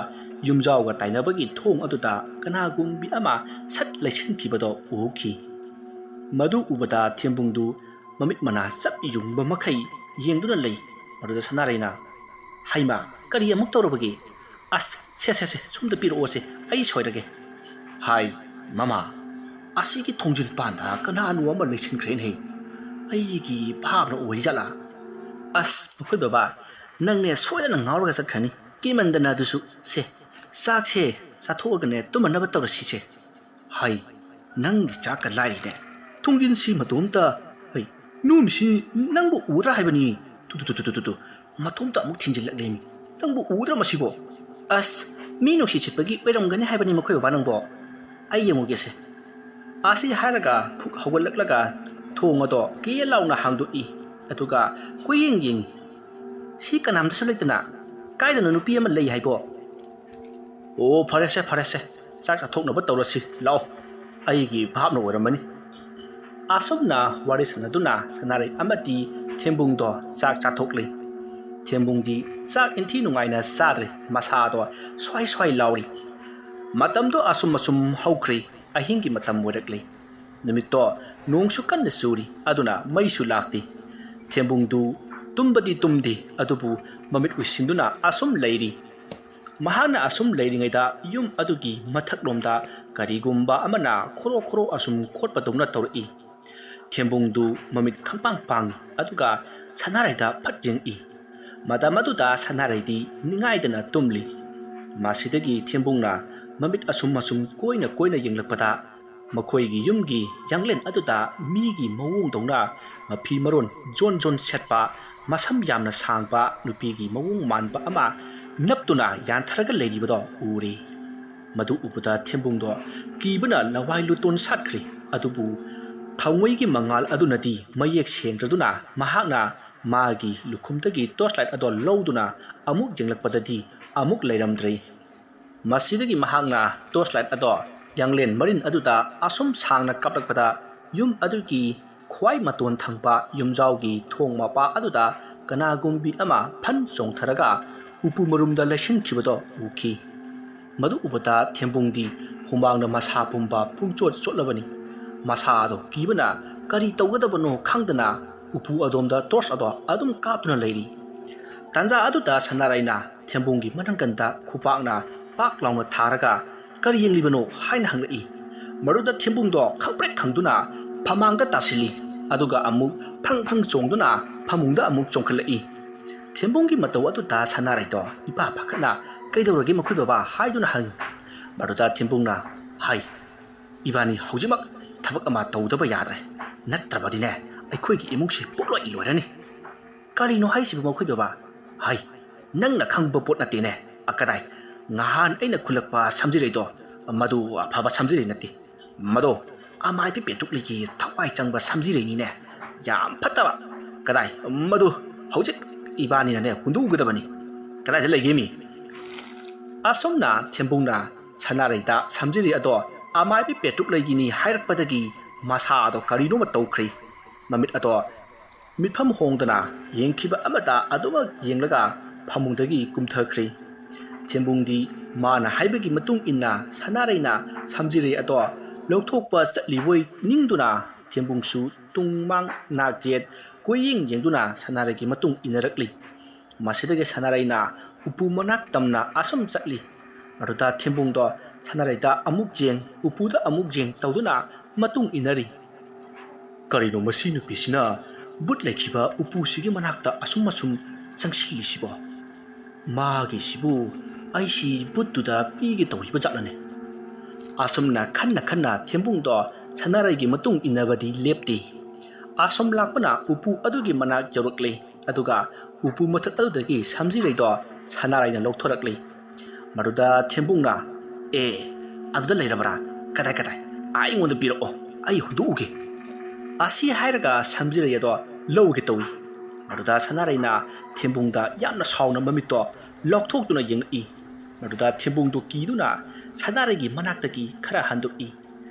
ꯌꯨꯝꯖꯥꯎꯒ ꯇꯥꯏꯅꯕꯒꯤ ꯊꯣꯡ ꯑꯗꯨꯗ ꯀꯅꯥꯒꯨꯝꯕꯤ ꯑꯃ ꯁꯠ ꯂꯩꯁꯤꯟꯈꯤꯕꯗꯣ ꯎꯍꯧꯈꯤ꯫ ꯃꯗꯨ ꯎꯕꯗ ꯊꯦꯝꯕꯨꯡꯗꯨ ꯃꯃꯤꯠ ꯃꯅꯥ ꯆꯞ ꯌꯨꯡꯕ ꯃꯈꯩ ꯌꯦꯡꯗꯨꯅ ꯂꯩ꯫ ꯃꯗꯨꯗ ꯁꯅꯥꯔꯩꯅ, "ꯍꯩꯃꯥ, ꯀꯔꯤ ꯑꯃꯨꯛ ꯇꯧꯔꯕꯒꯦ? ꯑꯁ, ꯁꯦ, ꯁꯦ, ꯁꯦ, ꯁꯣꯝꯗ ꯄꯤꯔꯛꯑꯣꯁꯦ, ꯑꯩ ꯁꯣꯏꯔꯒꯦ꯫" "ꯍꯥꯏ, ꯃꯃꯥ, ꯑꯁꯤꯒꯤ ꯊꯣꯡꯖꯤꯜ ꯄꯥꯟꯗ ꯀꯅꯥꯅꯣ ꯑꯃ ꯂꯩꯁꯤꯟꯈ꯭ꯔꯦꯅꯦ꯫ ꯑꯩꯒꯤ ꯚꯥꯞꯅ ꯑꯣꯏꯔꯤꯖꯥꯠꯂꯥ? ꯑꯁ, ꯃꯈꯣꯏ ꯕꯕꯥ, ꯅꯪꯅꯦ ꯁꯣꯏꯗꯅ ꯉꯥꯎꯔꯒ ꯆꯠꯈ꯭ꯔꯅꯤ꯫ ꯀꯤꯃꯟꯗꯅ ꯑꯗꯨꯁꯨ꯫ ꯁꯦ, ꯆꯥꯛꯁꯦ ꯆꯥꯊꯣꯛꯑꯒꯅꯦ ꯇꯨꯝꯃꯅꯕ ꯇꯧꯔꯁꯤꯁꯦ꯫" "ꯍꯥꯏ, ꯅꯪꯒꯤ ꯆꯥꯛꯀ ꯂꯥꯏꯔꯤꯅꯦ꯫ ꯊꯣꯡꯖꯤꯟꯁꯤ ꯃꯇꯣꯝꯇ, ꯍꯩ, ꯅꯨꯃꯤꯁꯤ ꯅꯪꯕꯨ ꯎꯗ꯭ꯔꯥ ꯍꯥꯏꯕꯅꯤ꯫ Two, two, two, two, two, two, ꯃꯇꯣꯝꯇ ꯑꯃꯨꯛ ꯊꯤꯟꯖꯤꯜꯂꯛꯂꯦꯃꯤ꯫ ꯅꯪꯕꯨ ꯎꯗ꯭ꯔꯥ ꯃꯁꯤꯕꯣ? ꯑꯁ, ꯃꯤ ꯅꯨꯡꯁꯤꯠ ꯁꯤꯠꯄꯒꯤ ꯑꯣꯏꯔꯝꯒꯅꯤ ꯍꯥꯏꯕꯅꯤ ꯃꯈꯣꯏ ꯕꯕꯥ ꯅꯪꯕꯣ꯫ ꯑꯩ ꯌꯦꯡꯉꯨꯒꯦꯁꯦ꯫" ꯑꯁꯤ ꯍꯥꯏꯔꯒ ꯐꯨꯛ ꯍꯧꯒꯠꯂꯛꯂꯒ ꯊꯣꯡ ꯑꯗꯣ ꯀꯦ ꯂꯥꯎꯅ ꯍꯥꯡꯗꯣꯛꯏ꯫ ꯑꯗꯨꯒ ꯀꯣꯏꯌꯦꯡ ꯌꯦꯡꯉꯤ꯫ ꯁꯤ ꯀꯅꯥꯝꯇꯁꯨ ꯂꯩꯇꯅ ꯀꯥꯏꯗꯅꯣ ꯅꯨꯄꯤ ꯑꯃ ꯂꯩ ꯍꯥꯏꯕꯣ? "ꯑꯣ, ꯐꯔꯦꯁꯦ, ꯐꯔꯦꯁꯦ꯫ ꯆꯥꯛ ꯆꯥꯊꯣꯛꯅꯕ ꯇꯧꯔꯁꯤ ꯂꯥꯛꯑꯣ, ꯑꯩꯒꯤ ꯚꯥꯞꯅ ꯑꯣꯏꯔꯝꯃꯅꯤ꯫ ꯑꯁꯨꯝꯅ ꯋꯥꯔꯤ ꯁꯥꯟꯅꯗꯨꯅ ꯁꯅꯥꯔꯩ ꯑꯃꯗꯤ ꯊꯦꯝꯕꯨꯡꯗꯣ ꯆꯥꯛ ꯆꯥꯊꯣꯛꯂꯤ꯫ ꯊꯦꯝꯕꯨꯡꯗꯤ ꯆꯥꯛ ꯏꯟꯊꯤ ꯅꯨꯡꯉꯥꯏꯅ ꯆꯥꯗ꯭ꯔꯦ, ꯃꯁꯥꯗꯣ ꯁ꯭ꯋꯥꯏ ꯁ꯭ꯋꯥꯏ ꯂꯥꯎꯔꯤ꯫ ꯃꯇꯝꯗꯣ ꯑꯁꯨꯝ ꯑꯁꯨꯝ ꯍꯧꯈ꯭ꯔꯦ꯫ ꯑꯍꯤꯡꯒꯤ ꯃꯇꯝ ꯑꯣꯏꯔꯛꯂꯦ꯫ ꯅꯨꯃꯤꯠꯇꯣ ꯅꯣꯡꯁꯨ ꯀꯟꯅ ꯆꯨꯔꯤ, ꯑꯗꯨꯅ ꯃꯩꯁꯨ ꯂꯥꯛꯇꯦ꯫ ꯊꯦꯝꯕꯨꯡꯗꯨ ꯇꯨꯝꯕꯗꯤ ꯇꯨꯝꯗꯦ, ꯑꯗꯨꯕꯨ ꯃꯃꯤꯠ ꯎꯏꯁꯤꯟꯗꯨꯅ ꯑꯁꯨꯝ ꯂꯩꯔꯤ꯫ ꯃꯍꯥꯛꯅ ꯑꯁꯨꯝ ꯂꯩꯔꯤꯉꯩꯗ ꯌꯨꯝ ꯑꯗꯨꯒꯤ ꯃꯊꯛꯂꯣꯝꯗ ꯀꯔꯤꯒꯨꯝꯕ ꯑꯃꯅ ꯈꯣꯔꯣ ꯈꯣꯔꯣ ꯑꯁꯨꯝ ꯈꯣꯠꯄꯗꯧꯅ ꯇꯧꯔꯛꯏ꯫ ꯊꯦꯝꯕꯨꯡꯗꯨ ꯃꯃꯤꯠ ꯈꯪꯄꯥꯡ ꯄꯥꯡꯏ, ꯑꯗꯨꯒ ꯁꯅꯥꯔꯩꯗ ꯐꯠ ꯌꯦꯡꯏ꯫ ꯃꯇꯝ ꯑꯗꯨꯗ ꯁꯅꯥꯔꯩꯗꯤ ꯅꯤꯡꯉꯥꯏꯗꯅ ꯇꯨꯝꯂꯤ꯫ ꯃꯁꯤꯗꯒꯤ ꯊꯦꯝꯕꯨꯡꯅ ꯃꯃꯤꯠ ꯑꯁꯨꯝ ꯑꯁꯨꯝ ꯀꯣꯏꯅ ꯀꯣꯏꯅ ꯌꯦꯡꯂꯛꯄꯗ, ꯃꯈꯣꯏꯒꯤ ꯌꯨꯝꯒꯤ ꯌꯥꯡꯂꯦꯟ ꯑꯗꯨꯗ ꯃꯤꯒꯤ ꯃꯑꯣꯡꯗꯧꯅ ꯃꯐꯤ ꯃꯔꯣꯟ ꯖꯣꯟ ꯖꯣꯟ ꯁꯦꯠꯄ, ꯃꯁꯝ ꯌꯥꯝꯅ ꯁꯥꯡꯕ ꯅꯨꯄꯤꯒꯤ ꯃꯑꯣꯡ ꯃꯥꯟꯕ ꯑꯃ ꯅꯞꯇꯨꯅ ꯌꯥꯟꯊꯔꯒ ꯂꯩꯔꯤꯕꯗꯣ ꯎꯔꯦ꯫ ꯃꯗꯨ ꯎꯕꯗ ꯊꯦꯝꯕꯨꯡꯗꯣ ꯀꯤꯕꯅ ꯂꯋꯥꯏ ꯂꯨꯇꯣꯟ ꯁꯥꯠꯈ꯭ꯔꯦ꯫ ꯑꯗꯨꯕꯨ ꯊꯥꯎꯃꯩꯒꯤ ꯃꯉꯥꯜ ꯑꯗꯨꯅꯗꯤ ꯃꯌꯦꯛ ꯁꯦꯡꯗ꯭ꯔꯗꯨꯅ, ꯃꯍꯥꯛꯅ ꯃꯥꯒꯤ ꯂꯨꯈꯨꯝꯗꯒꯤ torch light ꯑꯗꯣ ꯂꯧꯗꯨꯅ ꯑꯃꯨꯛ ꯌꯦꯡꯂꯛꯄꯗꯗꯤ ꯑꯃꯨꯛ ꯂꯩꯔꯝꯗ꯭ꯔꯦ꯫ ꯃꯁꯤꯗꯒꯤ ꯃꯍꯥꯛꯅ torch light ꯑꯗꯣ ꯌꯥꯡꯂꯦꯟ ꯃꯔꯤꯟ ꯑꯗꯨꯗ ꯑꯁꯨꯝ ꯁꯥꯡꯅ ꯀꯥꯞꯂꯛꯄꯗ, ꯌꯨꯝ ꯑꯗꯨꯒꯤ ꯈ꯭ꯋꯥꯏ ꯃꯇꯣꯟ ꯊꯪꯕ ꯌꯨꯝꯖꯥꯎꯒꯤ ꯊꯣꯡ ꯃꯄꯥ ꯑꯗꯨꯗ ꯀꯅꯥꯒꯨꯝꯕꯤ ꯑꯃ ꯐꯟ ꯆꯣꯡꯊꯔꯒ ꯎꯄꯨ ꯃꯔꯨꯝꯗ ꯂꯩꯁꯤꯟꯈꯤꯕꯗꯣ ꯎꯈꯤ꯫ ꯃꯗꯨ ꯎꯕꯗ ꯊꯦꯝꯕꯨꯡꯗꯤ ꯍꯨꯃꯥꯡꯅ ꯃꯁꯥ ꯄꯨꯝꯕ ꯄꯨꯡꯆꯣꯠ ꯆꯣꯠꯂꯕꯅꯤ꯫ ꯃꯁꯥ ꯑꯗꯣ ꯀꯤꯕꯅ ꯀꯔꯤ ꯇꯧꯒꯗꯕꯅꯣ ꯈꯪꯗꯅ ꯎꯄꯨ ꯑꯗꯣꯝꯗ torch ꯑꯗꯣ ꯑꯗꯨꯝ ꯀꯥꯞꯇꯨꯅ ꯂꯩꯔꯤ꯫ ꯇꯥꯟꯖꯥ ꯑꯗꯨꯗ ꯁꯅꯥꯔꯩꯅ ꯊꯦꯝꯕꯨꯡꯒꯤ ꯃꯅꯪꯒꯟꯗ ꯈꯨꯄꯥꯛꯅ ꯄꯥꯛ ꯂꯥꯎꯅ ꯊꯥꯔꯒ, "ꯀꯔꯤ ꯌꯦꯡꯂꯤꯕꯅꯣ?" ꯍꯥꯏꯅ ꯍꯪꯂꯛꯏ꯫ ꯃꯗꯨꯗ ꯊꯦꯝꯕꯨꯡꯗꯣ ꯈꯪꯄ꯭ꯔꯦꯛ ꯈꯪꯗꯨꯅ ꯐꯃꯥꯡꯗ ꯇꯥꯁꯤꯜꯂꯤ, ꯑꯗꯨꯒ ꯑꯃꯨꯛ ꯐ꯭ꯔꯪ ꯐ꯭ꯔꯪ ꯆꯣꯡꯗꯨꯅ ꯐꯃꯨꯡꯗ ꯑꯃꯨꯛ ꯆꯣꯡꯈꯠꯂꯛꯏ꯫ ꯊꯦꯝꯕꯨꯡꯒꯤ ꯃꯇꯧ ꯑꯗꯨꯗ ꯁꯅꯥꯔꯩꯗꯣ ꯏꯄꯥ ꯄꯥꯈꯠꯅ, "ꯀꯩꯗꯧꯔꯒꯦ ꯃꯈꯣꯏ ꯕꯕꯥ?" ꯍꯥꯏꯗꯨꯅ ꯍꯪꯉꯤ꯫ ꯃꯗꯨꯗ ꯊꯦꯝꯕꯨꯡꯅ ꯍꯥꯏ, "ꯏꯕꯥꯅꯤ ꯍꯧꯖꯤꯛꯃꯛ ꯊꯕꯛ ꯑꯃ ꯇꯧꯗꯕ ꯌꯥꯗ꯭ꯔꯦ, ꯅꯠꯇ꯭ꯔꯕꯗꯤꯅꯦ ꯑꯩꯈꯣꯏꯒꯤ ꯏꯃꯨꯡꯁꯤ ꯄꯨꯡꯂꯣꯏ ꯂꯣꯏꯔꯅꯤ꯫" "ꯀꯔꯤꯅꯣ ꯍꯥꯏꯁꯤꯕꯨ ꯃꯈꯣꯏ ꯕꯕꯥ?" "ꯍꯥꯏ, ꯅꯪꯅ ꯈꯪꯕ ꯄꯣꯠ ꯅꯠꯇꯦꯅꯦ꯫ ꯑ, ꯀꯗꯥꯏ, ꯉꯍꯥꯟ ꯑꯩꯅ ꯈꯨꯜꯂꯛꯄ ꯁꯝꯖꯤꯔꯩꯗꯣ, ꯃꯗꯨ ꯑꯐꯕ ꯁꯝꯖꯤꯔꯩ ꯅꯠꯇꯦ꯫ ꯃꯗꯣ ꯑꯃꯥꯏꯕꯤ ꯄꯦꯇ꯭ꯔꯨꯛꯂꯤꯒꯤ ꯊꯋꯥꯏ ꯆꯪꯕ ꯁꯝꯖꯤꯔꯩꯅꯤꯅꯦ꯫ ꯌꯥꯝ ꯐꯠꯇꯕ꯫ ꯀꯗꯥꯏ, ꯃꯗꯨ ꯍꯧꯖꯤꯛ ꯏꯕꯥꯅꯤꯅꯅꯦ ꯍꯨꯟꯗꯣꯛꯎꯒꯗꯕꯅꯤ꯫ ꯀꯗꯥꯏꯗ ꯂꯩꯒꯦ ꯃꯤ?" ꯑꯁꯨꯝꯅ ꯊꯦꯝꯕꯨꯡꯅ ꯁꯅꯥꯔꯩꯗ ꯁꯝꯖꯤꯔꯩ ꯑꯗꯣ ꯑꯃꯥꯏꯕꯤ ꯄꯦꯇ꯭ꯔꯨꯛ ꯂꯩꯒꯤꯅꯤ ꯍꯥꯏꯔꯛꯄꯗꯒꯤ ꯃꯁꯥ ꯑꯗꯣ ꯀꯔꯤꯅꯣꯃ ꯇꯧꯈ꯭ꯔꯦ꯫ ꯃꯃꯤꯠ ꯑꯗꯣ ꯃꯤꯠꯐꯝ ꯍꯣꯡꯗꯅ ꯌꯦꯡꯈꯤꯕ ꯑꯃꯠꯇ ꯑꯗꯨꯃꯛ ꯌꯦꯡꯂꯒ ꯐꯃꯨꯡꯗꯒꯤ ꯀꯨꯝꯊꯈ꯭ꯔꯦ꯫ ꯊꯦꯝꯕꯨꯡꯗꯤ ꯃꯥꯅ ꯍꯥꯏꯕꯒꯤ ꯃꯇꯨꯡ ꯏꯟꯅ ꯁꯅꯥꯔꯩꯅ ꯁꯝꯖꯤꯔꯩ ꯑꯗꯣ ꯂꯧꯊꯣꯛꯄ ꯆꯠꯂꯤꯕꯣꯏ ꯅꯤꯡꯗꯨꯅ ꯊꯦꯝꯕꯨꯡꯁꯨ ꯇꯨꯡ ꯃꯥꯡ ꯅꯥꯛ ꯌꯦꯠ ꯀꯣꯏꯌꯦꯡ ꯌꯦꯡꯗꯨꯅ ꯁꯅꯥꯔꯩꯒꯤ ꯃꯇꯨꯡ ꯏꯟꯅꯔꯛꯂꯤ꯫ ꯃꯁꯤꯗꯒꯤ ꯁꯅꯥꯔꯩꯅ ꯎꯄꯨ ꯃꯅꯥꯛ ꯇꯝꯅ ꯑꯁꯨꯝ ꯆꯠꯂꯤ꯫ ꯃꯗꯨꯗ ꯊꯦꯝꯕꯨꯡꯗꯣ ꯁꯅꯥꯔꯩꯗ ꯑꯃꯨꯛ ꯌꯦꯡ, ꯎꯄꯨꯗ ꯑꯃꯨꯛ ꯌꯦꯡ ꯇꯧꯗꯨꯅ ꯃꯇꯨꯡ ꯏꯟꯅꯔꯤ꯫ "ꯀꯔꯤꯅꯣ ꯃꯁꯤ ꯅꯨꯄꯤꯁꯤꯅ ꯕꯨꯠ ꯂꯩꯈꯤꯕ ꯎꯄꯨꯁꯤꯒꯤ ꯃꯅꯥꯛꯇ ꯑꯁꯨꯝ ꯑꯁꯨꯝ ꯆꯪꯁꯤꯜꯂꯤꯁꯤꯕꯣ? ꯃꯥꯒꯤꯁꯤꯕꯨ ꯑꯩꯁꯤ ꯕꯨꯠꯇꯨꯗ ꯄꯤꯒꯦ ꯇꯧꯔꯤꯕ ꯖꯥꯠꯂꯅꯦ?" ꯑꯁꯨꯝꯅ ꯈꯟꯅ ꯈꯟꯅ ꯊꯦꯝꯕꯨꯡꯗꯣ ꯁꯅꯥꯔꯩꯒꯤ ꯃꯇꯨꯡ ꯏꯟꯅꯕꯗꯤ ꯂꯦꯞꯇꯦ꯫ ꯑꯁꯨꯝ ꯂꯥꯛꯄꯅ ꯎꯄꯨ ꯑꯗꯨꯒꯤ ꯃꯅꯥꯛ ꯌꯧꯔꯛꯂꯦ꯫ ꯑꯗꯨꯒ ꯎꯄꯨ ꯃꯊꯛ ꯑꯗꯨꯗꯒꯤ ꯁꯝꯖꯤꯔꯩꯗꯣ ꯁꯅꯥꯔꯩꯅ ꯂꯧꯊꯣꯔꯛꯂꯤ꯫ ꯃꯗꯨꯗ ꯊꯦꯝꯕꯨꯡꯅ, "ꯑꯦ, ꯑꯗꯨꯗ ꯂꯩꯔꯕ꯭ꯔꯥ? ꯀꯗꯥꯏ, ꯀꯗꯥꯏ? ꯑꯩꯉꯣꯟꯗ ꯄꯤꯔꯛꯑꯣ, ꯑꯩ ꯍꯨꯟꯗꯣꯛꯎꯒꯦ꯫" ꯑꯁꯤ ꯍꯥꯏꯔꯒ ꯁꯝꯖꯤꯔꯩ ꯑꯗꯣ ꯂꯧꯒꯦ ꯇꯧꯏ꯫ ꯃꯗꯨꯗ ꯁꯅꯥꯔꯩꯅ ꯊꯦꯝꯕꯨꯡꯗ ꯌꯥꯝꯅ ꯁꯥꯎꯅ ꯃꯃꯤꯠꯇꯣ ꯂꯥꯎꯊꯣꯛꯇꯨꯅ ꯌꯦꯡꯂꯛꯏ꯫ ꯃꯗꯨꯗ ꯊꯦꯝꯕꯨꯡꯗꯨ ꯀꯤꯗꯨꯅ ꯁꯅꯥꯔꯩꯒꯤ ꯃꯅꯥꯛꯇꯒꯤ ꯈꯔ ꯍꯟꯗꯣꯛꯏ꯫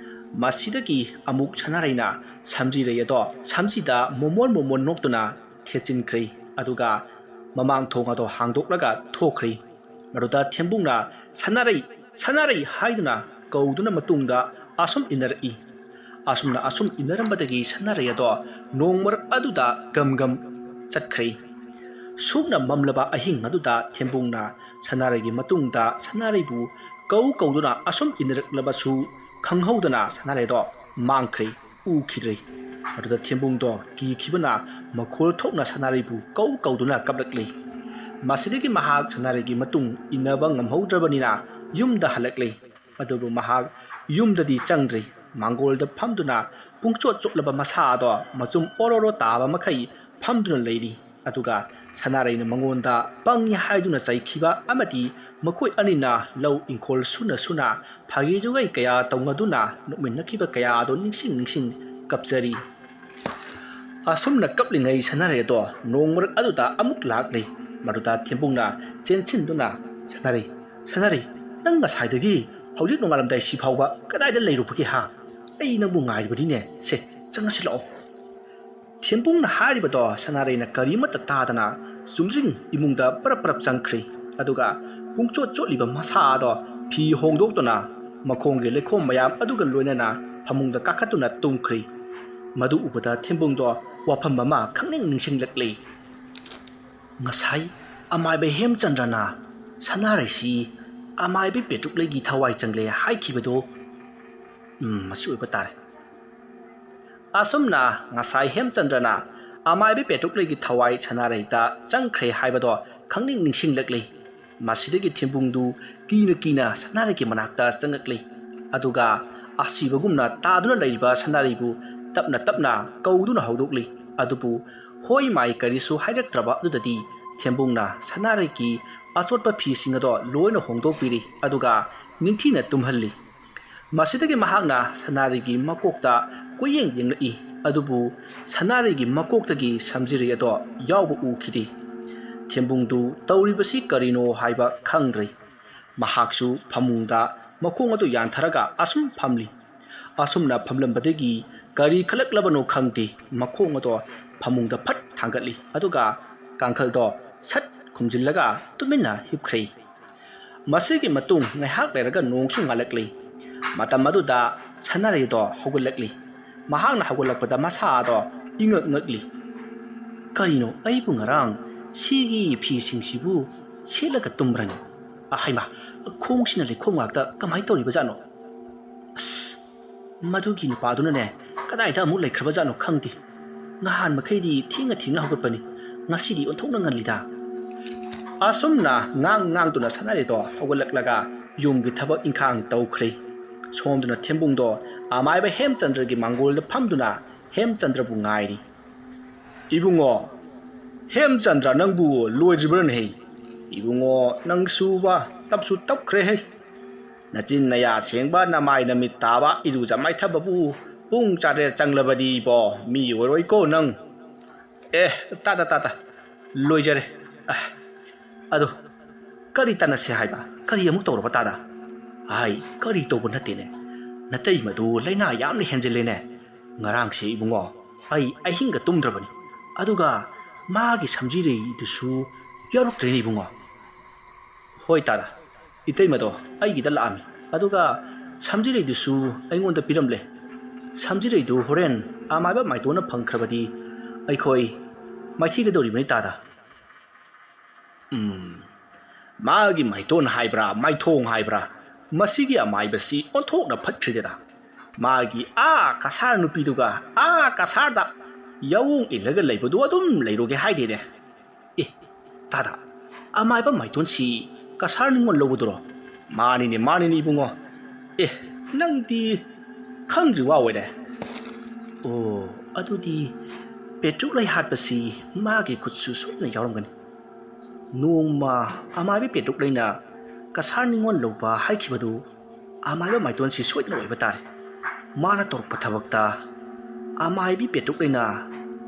ꯃꯁꯤꯗꯒꯤ ꯑꯃꯨꯛ ꯁꯅꯥꯔꯩꯅ ꯁꯝꯖꯤꯔꯩ ꯑꯗꯣ ꯁꯝꯖꯤꯗ ꯃꯣꯃꯣꯟ ꯃꯣꯃꯣꯟ ꯅꯣꯛꯇꯨꯅ ꯊꯦꯠꯆꯤꯟꯈ꯭ꯔꯦ꯫ ꯑꯗꯨꯒ ꯃꯃꯥꯡ ꯊꯣꯡ ꯑꯗꯣ ꯍꯥꯡꯗꯣꯛꯂꯒ ꯊꯣꯛꯈ꯭ꯔꯦ꯫ ꯃꯗꯨꯗ ꯊꯦꯝꯕꯨꯡꯅ, "ꯁꯅꯥꯔꯩ, ꯁꯅꯥꯔꯩ" ꯍꯥꯏꯗꯨꯅ ꯀꯧꯗꯨꯅ ꯃꯇꯨꯡꯗ ꯑꯁꯨꯝ ꯏꯟꯅꯔꯛꯏ꯫ ꯑꯁꯨꯝꯅ ꯑꯁꯨꯝ ꯏꯟꯅꯔꯝꯕꯗꯒꯤ ꯁꯅꯥꯔꯩ ꯑꯗꯣ ꯅꯣꯡ ꯃꯔꯛ ꯑꯗꯨꯗ ꯒꯝ ꯒꯝ ꯆꯠꯈ꯭ꯔꯦ꯫ ꯁꯨꯞꯅ ꯃꯝꯂꯕ ꯑꯍꯤꯡ ꯑꯗꯨꯗ ꯊꯦꯝꯕꯨꯡꯅ ꯁꯅꯥꯔꯩꯒꯤ ꯃꯇꯨꯡꯗ ꯁꯅꯥꯔꯩꯕꯨ ꯀꯧ ꯀꯧꯗꯨꯅ ꯑꯁꯨꯝ ꯏꯟꯅꯔꯛꯂꯕꯁꯨ ꯈꯪꯍꯧꯗꯅ ꯁꯅꯥꯔꯩꯗꯣ ꯃꯥꯡꯈ꯭ꯔꯦ, ꯎꯈꯤꯗ꯭ꯔꯦ꯫ ꯑꯗꯨꯗ ꯊꯦꯝꯕꯨꯡꯗꯣ ꯀꯤꯈꯤꯕꯅ ꯃꯈꯣꯜ ꯊꯣꯛꯅ ꯁꯅꯥꯔꯩꯕꯨ ꯀꯧ ꯀꯧꯗꯨꯅ ꯀꯞꯂꯛꯂꯦ꯫ ꯃꯁꯤꯗꯒꯤ ꯃꯍꯥꯛ ꯁꯅꯥꯔꯩꯒꯤ ꯃꯇꯨꯡ ꯏꯟꯅꯕ ꯉꯝꯍꯧꯗ꯭ꯔꯕꯅꯤꯅ ꯌꯨꯝꯗ ꯍꯜꯂꯛꯂꯦ꯫ ꯑꯗꯨꯕꯨ ꯃꯍꯥꯛ ꯌꯨꯝꯗꯗꯤ ꯆꯪꯗ꯭ꯔꯤ꯫ ꯃꯥꯡꯒꯣꯜꯗ ꯐꯝꯗꯨꯅ ꯄꯨꯡꯆꯣꯠ ꯆꯣꯠꯂꯕ ꯃꯁꯥ ꯑꯗꯣ ꯃꯆꯨꯝ ꯑꯣꯔꯣꯔꯣ ꯇꯥꯕ ꯃꯈꯩ ꯐꯝꯗꯨꯅ ꯂꯩꯔꯤ꯫ ꯑꯗꯨꯒ ꯁꯅꯥꯔꯩꯅ ꯃꯉꯣꯟꯗ ꯄꯪꯉꯤ ꯍꯥꯏꯗꯨꯅ ꯆꯩꯈꯤꯕ ꯑꯃꯗꯤ ꯃꯈꯣꯏ ꯑꯅꯤꯅ ꯂꯧ ꯏꯪꯈꯣꯜ ꯁꯨꯅ ꯁꯨꯅ ꯐꯥꯒꯤ ꯖꯨꯒꯥꯏ ꯀꯌꯥ ꯇꯧꯅꯗꯨꯅ ꯅꯣꯛꯃꯤꯟꯅꯈꯤꯕ ꯀꯌꯥ ꯑꯗꯨ ꯅꯤꯡꯁꯤꯡ ꯅꯤꯡꯁꯤꯡ ꯀꯞꯆꯔꯤ꯫ ꯑꯁꯨꯝꯅ ꯀꯞꯂꯤꯉꯩ ꯁꯅꯥꯔꯩ ꯑꯗꯣ ꯅꯣꯡ ꯃꯔꯛ ꯑꯗꯨꯗ ꯑꯃꯨꯛ ꯂꯥꯛꯂꯤ꯫ ꯃꯗꯨꯗ ꯊꯦꯝꯕꯨꯡꯅ ꯆꯦꯟꯁꯤꯟꯗꯨꯅ, "ꯁꯅꯥꯔꯩ, ꯁꯅꯥꯔꯩ, "ꯅꯪ ꯉꯁꯥꯏꯗꯒꯤ ꯍꯧꯖꯤꯛ ꯅꯣꯡꯉꯥꯜꯂꯝꯗꯥꯏ ꯁꯤ ꯐꯥꯎꯕ ꯀꯗꯥꯏꯗ ꯂꯩꯔꯨꯕꯒꯦ ꯍꯥ? ꯑꯩ ꯅꯪꯕꯨ ꯉꯥꯏꯔꯤꯕꯅꯤꯅꯦ꯫ ꯁꯦ, ꯆꯪꯉꯁꯤ ꯂꯥꯛꯑꯣ꯫" ꯊꯦꯝꯕꯨꯡꯅ ꯍꯥꯏꯔꯤꯕꯗꯣ ꯁꯅꯥꯔꯩꯅ ꯀꯔꯤ ꯑꯃꯠꯇ ꯇꯥꯗꯅ ꯆꯨꯝꯗ꯭ꯔꯤꯡ ꯏꯃꯨꯡꯗ ꯄꯔꯞ ꯄꯔꯞ ꯆꯪꯈ꯭ꯔꯤ꯫ ꯑꯗꯨꯒ ꯄꯨꯡꯆꯣꯠ ꯆꯣꯠꯂꯤꯕ ꯃꯁꯥ ꯑꯗꯣ ꯐꯤ ꯍꯣꯡꯗꯣꯛꯇꯨꯅ ꯃꯈꯣꯡꯒꯤ ꯂꯩꯈꯣꯝ ꯃꯌꯥꯝ ꯑꯗꯨꯒ ꯂꯣꯏꯅꯅ ꯐꯃꯨꯡꯗ ꯀꯥꯈꯠꯇꯨꯅ ꯇꯨꯝꯈ꯭ꯔꯤ꯫ ꯃꯗꯨ ꯎꯕꯗ ꯊꯦꯝꯕꯨꯡꯗꯣ ꯋꯥꯐꯝ ꯑꯃ ꯈꯪꯅꯤꯡ ꯅꯤꯡꯁꯤꯡꯂꯛꯂꯤ꯫ ꯉꯁꯥꯏ ꯑꯃꯥꯏꯕ ꯍꯦꯝꯆꯟꯗ꯭ꯔꯅ ꯁꯅꯥꯔꯩꯁꯤ ꯑꯃꯥꯏꯕ ꯄꯦꯇ꯭ꯔꯨꯛꯂꯩꯒꯤ ꯊꯋꯥꯏ ꯆꯪꯂꯦ ꯍꯥꯏꯈꯤꯕꯗꯨ, ꯎꯝ, ꯃꯁꯤ ꯑꯣꯏꯕ ꯇꯥꯔꯦ꯫ ꯑꯁꯨꯝꯅ ꯉꯁꯥꯏ ꯍꯦꯝꯆꯟꯗ꯭ꯔꯅ ꯑꯃꯥꯏꯕ ꯄꯦꯇ꯭ꯔꯨꯛꯂꯩꯒꯤ ꯊꯋꯥꯏ ꯁꯅꯥꯔꯩꯗ ꯆꯪꯈ꯭ꯔꯦ ꯍꯥꯏꯕꯗꯣ ꯈꯪꯅꯤꯡ ꯅꯤꯡꯁꯤꯡꯂꯛꯂꯤ꯫ ꯃꯁꯤꯗꯒꯤ ꯊꯦꯝꯕꯨꯡꯗꯨ ꯀꯤꯅ ꯀꯤꯅ ꯁꯅꯥꯔꯩꯒꯤ ꯃꯅꯥꯛꯇ ꯆꯪꯉꯛꯂꯤ꯫ ꯑꯗꯨꯒ ꯑꯁꯤꯕꯒꯨꯝꯅ ꯇꯥꯗꯨꯅ ꯂꯩꯔꯤꯕ ꯁꯅꯥꯔꯩꯕꯨ ꯇꯞꯅ ꯇꯞꯅ ꯀꯧꯗꯨꯅ ꯍꯧꯗꯣꯛꯂꯤ꯫ ꯑꯗꯨꯕꯨ ꯍꯣꯏ ꯃꯥꯏ ꯀꯔꯤꯁꯨ ꯍꯥꯏꯔꯛꯇ꯭ꯔꯕ ꯑꯗꯨꯗꯗꯤ ꯊꯦꯝꯕꯨꯡꯅ ꯁꯅꯥꯔꯩꯒꯤ ꯑꯆꯣꯠꯄ ꯐꯤꯁꯤꯡ ꯑꯗꯣ ꯂꯣꯏꯅ ꯍꯣꯡꯗꯣꯛꯄꯤꯔꯤ꯫ ꯑꯗꯨꯒ ꯅꯤꯡꯊꯤꯅ ꯇꯨꯝꯍꯜꯂꯤ꯫ ꯃꯁꯤꯗꯒꯤ ꯃꯍꯥꯛꯅ ꯁꯅꯥꯔꯩꯒꯤ ꯃꯀꯣꯛꯇ ꯀꯨꯌꯦꯡ ꯌꯦꯡꯂꯛꯏ꯫ ꯑꯗꯨꯕꯨ ꯁꯅꯥꯔꯩꯒꯤ ꯃꯀꯣꯛꯇꯒꯤ ꯁꯝꯖꯤꯔꯩ ꯑꯗꯣ ꯌꯥꯎꯕ ꯎꯈꯤꯗꯦ꯫ ꯊꯦꯝꯕꯨꯡꯗꯨ ꯇꯧꯔꯤꯕꯁꯤ ꯀꯔꯤꯅꯣ ꯍꯥꯏꯕ ꯈꯪꯗ꯭ꯔꯦ꯫ ꯃꯍꯥꯛꯁꯨ ꯐꯃꯨꯡꯗ ꯃꯈꯣꯡ ꯑꯗꯨ ꯌꯥꯟꯊꯔꯒ ꯑꯁꯨꯝ ꯐꯝꯂꯤ꯫ ꯑꯁꯨꯝꯅ ꯐꯝꯂꯝꯕꯗꯒꯤ ꯀꯔꯤ ꯈꯜꯂꯛꯂꯕꯅꯣ ꯈꯪꯗꯦ, ꯃꯈꯣꯡ ꯑꯗꯣ ꯐꯃꯨꯡꯗ ꯐꯠ ꯊꯥꯡꯒꯠꯂꯤ꯫ ꯑꯗꯨꯒ ꯀꯥꯡꯈꯜꯗꯣ ꯁꯠ ꯈꯨꯝꯖꯤꯜꯂꯒ ꯇꯨꯃꯤꯟꯅ ꯍꯤꯞꯈ꯭ꯔꯦ꯫ ꯃꯁꯤꯒꯤ ꯃꯇꯨꯡ ꯉꯥꯏꯍꯥꯛ ꯂꯩꯔꯒ ꯅꯣꯡꯁꯨ ꯉꯥꯜꯂꯛꯂꯤ꯫ ꯃꯇꯝ ꯑꯗꯨꯗ ꯁꯅꯥꯔꯩꯗꯣ ꯍꯧꯒꯠꯂꯛꯂꯤ꯫ ꯃꯍꯥꯛꯅ ꯍꯧꯒꯠꯂꯛꯄꯗ ꯃꯁꯥ ꯑꯗꯣ ꯏꯉꯛ ꯉꯛꯂꯤ꯫ "ꯀꯔꯤꯅꯣ, ꯑꯩꯕꯨ ꯉꯔꯥꯡ ꯁꯤꯒꯤ ꯐꯤꯁꯤꯡꯁꯤꯕꯨ ꯁꯦꯠꯂꯒ ꯇꯨꯝꯕ꯭ꯔꯅꯦ? ꯑ, ꯍꯩꯃꯥ, ꯈꯣꯡꯁꯤꯅ ꯂꯩꯈꯣꯝ ꯉꯥꯛꯇ ꯀꯃꯥꯏꯅ ꯇꯧꯔꯤꯕꯖꯥꯠꯅꯣ? ꯑꯁ, ꯃꯗꯨꯒꯤ ꯅꯨꯄꯥꯗꯨꯅꯅꯦ ꯀꯗꯥꯏꯗ ꯑꯃꯨꯛ ꯂꯩꯈ꯭ꯔꯕꯖꯥꯠꯅꯣ ꯈꯪꯗꯦ꯫ ꯅꯍꯥꯟ ꯃꯈꯩꯗꯤ ꯊꯦꯡꯅ ꯊꯦꯡꯅ ꯍꯧꯒꯠꯄꯅꯤ, ꯉꯁꯤꯗꯤ ꯑꯣꯟꯊꯣꯛꯅ ꯉꯜꯂꯤꯗ꯫" ꯑꯁꯨꯝꯅ ꯉꯥꯡ ꯉꯥꯡꯗꯨꯅ ꯁꯅꯥꯔꯩꯗꯣ ꯍꯧꯒꯠꯂꯛꯂꯒ ꯌꯨꯝꯒꯤ ꯊꯕꯛ ꯏꯪꯈꯥꯡ ꯇꯧꯈ꯭ꯔꯦ꯫ ꯁꯣꯝꯗꯅ ꯊꯦꯝꯕꯨꯡꯗꯣ ꯑꯃꯥꯏꯕ ꯍꯦꯝꯆꯟꯗ꯭ꯔꯒꯤ ꯃꯥꯡꯒꯣꯜꯗ ꯐꯝꯗꯨꯅ ꯍꯦꯝꯆꯟꯗ꯭ꯔꯕꯨ ꯉꯥꯏꯔꯤ꯫ "ꯏꯕꯨꯡꯉꯣ, ꯍꯦꯝꯆꯟꯗ꯭ꯔ ꯅꯪꯕꯨ ꯂꯣꯏꯗ꯭ꯔꯤꯕ꯭ꯔꯅꯦꯍꯦ? ꯏꯕꯨꯡꯉꯣ, ꯅꯪꯁꯨꯕ ꯇꯞꯁꯨ ꯇꯞꯈ꯭ꯔꯦꯍꯦ꯫ ꯅꯆꯤꯟ ꯅꯌꯥ ꯁꯦꯡꯕ, ꯅꯃꯥꯏ ꯅꯃꯤꯠ ꯇꯥꯕ, ꯏꯔꯨꯖ ꯃꯥꯏꯊꯕꯕꯨ ꯄꯨꯡ ꯆꯥꯇ꯭ꯔꯦꯠ ꯆꯪꯂꯕꯗꯤ ꯏꯕꯣ, ꯃꯤ ꯑꯣꯏꯔꯣꯏꯀꯣ ꯅꯪ꯫" "ꯑꯦ, ꯇꯥ, ꯇꯥ, ꯇꯥ, ꯇꯥ, ꯂꯣꯏꯖꯔꯦ꯫ ꯑ, ꯑꯗꯣ "ꯀꯔꯤ ꯇꯥꯟꯅꯁꯦ ꯍꯥꯏꯕ? ꯀꯔꯤ ꯑꯃꯨꯛ ꯇꯧꯔꯕ ꯇꯥꯗ?" "ꯑꯩ ꯀꯔꯤ ꯇꯧꯕ ꯅꯠꯇꯦꯅꯦ, ꯅꯇꯩꯃꯗꯨ ꯂꯥꯏꯅꯥ ꯌꯥꯝꯅ ꯍꯦꯟꯖꯤꯜꯂꯦꯅꯦ꯫ ꯉꯔꯥꯡꯁꯦ ꯏꯕꯨꯡꯉꯣ, ꯑꯩ ꯑꯍꯤꯡꯒ ꯇꯨꯝꯗ꯭ꯔꯕꯅꯤ꯫ ꯑꯗꯨꯒ ꯃꯥꯒꯤ ꯁꯝꯖꯤꯔꯩꯗꯨꯁꯨ ꯌꯥꯎꯔꯛꯇ꯭ꯔꯦꯅꯦ ꯏꯕꯨꯡꯉꯣ꯫" "ꯍꯣꯏ ꯇꯥꯗ, ꯏꯇꯩꯃꯗꯣ ꯑꯩꯒꯤꯗ ꯂꯥꯛꯑꯝꯃꯤ꯫ ꯑꯗꯨꯒ ꯁꯝꯖꯤꯔꯩꯗꯨꯁꯨ ꯑꯩꯉꯣꯟꯗ ꯄꯤꯔꯝꯂꯦ꯫ ꯁꯝꯖꯤꯔꯩꯗꯨ ꯍꯣꯔꯦꯟ ꯑꯃꯥꯏꯕ ꯃꯥꯏꯇꯣꯟꯅ ꯐꯪꯈ꯭ꯔꯕꯗꯤ ꯑꯩꯈꯣꯏ ꯃꯥꯏꯊꯤꯒꯗꯧꯔꯤꯕꯅꯤ ꯇꯥꯗ꯫" "ꯎꯝ, ꯃꯥꯒꯤ ꯃꯥꯏꯇꯣꯟ ꯍꯥꯏꯕ꯭ꯔꯥ, ꯃꯥꯏꯊꯣꯡ ꯍꯥꯏꯕ꯭ꯔꯥ, ꯃꯁꯤꯒꯤ ꯑꯃꯥꯏꯕꯁꯤ ꯑꯣꯟꯊꯣꯛꯅ ꯐꯠꯈ꯭ꯔꯤꯗꯦꯗ꯫ ꯃꯥꯒꯤ ꯑꯥ ꯀꯁꯥꯔ ꯅꯨꯄꯤꯗꯨꯒ ꯑꯥ ꯀꯁꯥꯔꯗ ꯌꯥꯑꯣꯡ ꯏꯜꯂꯒ ꯂꯩꯕꯗꯨ ꯑꯗꯨꯝ ꯂꯩꯔꯨꯒꯦ ꯍꯥꯏꯗꯦꯅꯦ꯫ ꯑꯦ, ꯇꯥꯗ, ꯑꯃꯥꯏꯕ ꯃꯥꯏꯇꯣꯟꯁꯤ ꯀꯁꯥꯔ ꯅꯤꯉꯣꯜ ꯂꯧꯕꯗꯨꯔꯣ?" "ꯃꯥꯅꯤꯅꯦ, ꯃꯥꯅꯤꯅꯦ ꯏꯕꯨꯡꯉꯣ꯫ ꯑꯦ, ꯅꯪꯗꯤ ꯈꯪꯗ꯭ꯔꯤ ꯋꯥ ꯑꯣꯏꯔꯦ꯫ ꯑꯣ, ꯑꯗꯨꯗꯤ ꯄꯦꯇ꯭ꯔꯨꯛ ꯂꯩ ꯍꯥꯠꯄꯁꯤ ꯃꯥꯒꯤ ꯈꯨꯠꯁꯨ ꯁꯣꯏꯗꯅ ꯌꯥꯎꯔꯝꯒꯅꯤ꯫ ꯅꯣꯡꯃ ꯑꯃꯥꯏꯕꯤ ꯄꯦꯇ꯭ꯔꯨꯛ ꯂꯩꯅ ꯀꯁꯥꯔ ꯅꯤꯉꯣꯜ ꯂꯧꯕ ꯍꯥꯏꯈꯤꯕꯗꯨ ꯑꯃꯥꯏꯕ ꯃꯥꯏꯇꯣꯟꯁꯤ ꯁꯣꯏꯗꯅ ꯑꯣꯏꯕ ꯇꯥꯔꯦ꯫ ꯃꯥꯅ ꯇꯧꯔꯛꯄ ꯊꯕꯛꯇ ꯑꯃꯥꯏꯕꯤ ꯄꯦꯇ꯭ꯔꯨꯛ ꯂꯩꯅ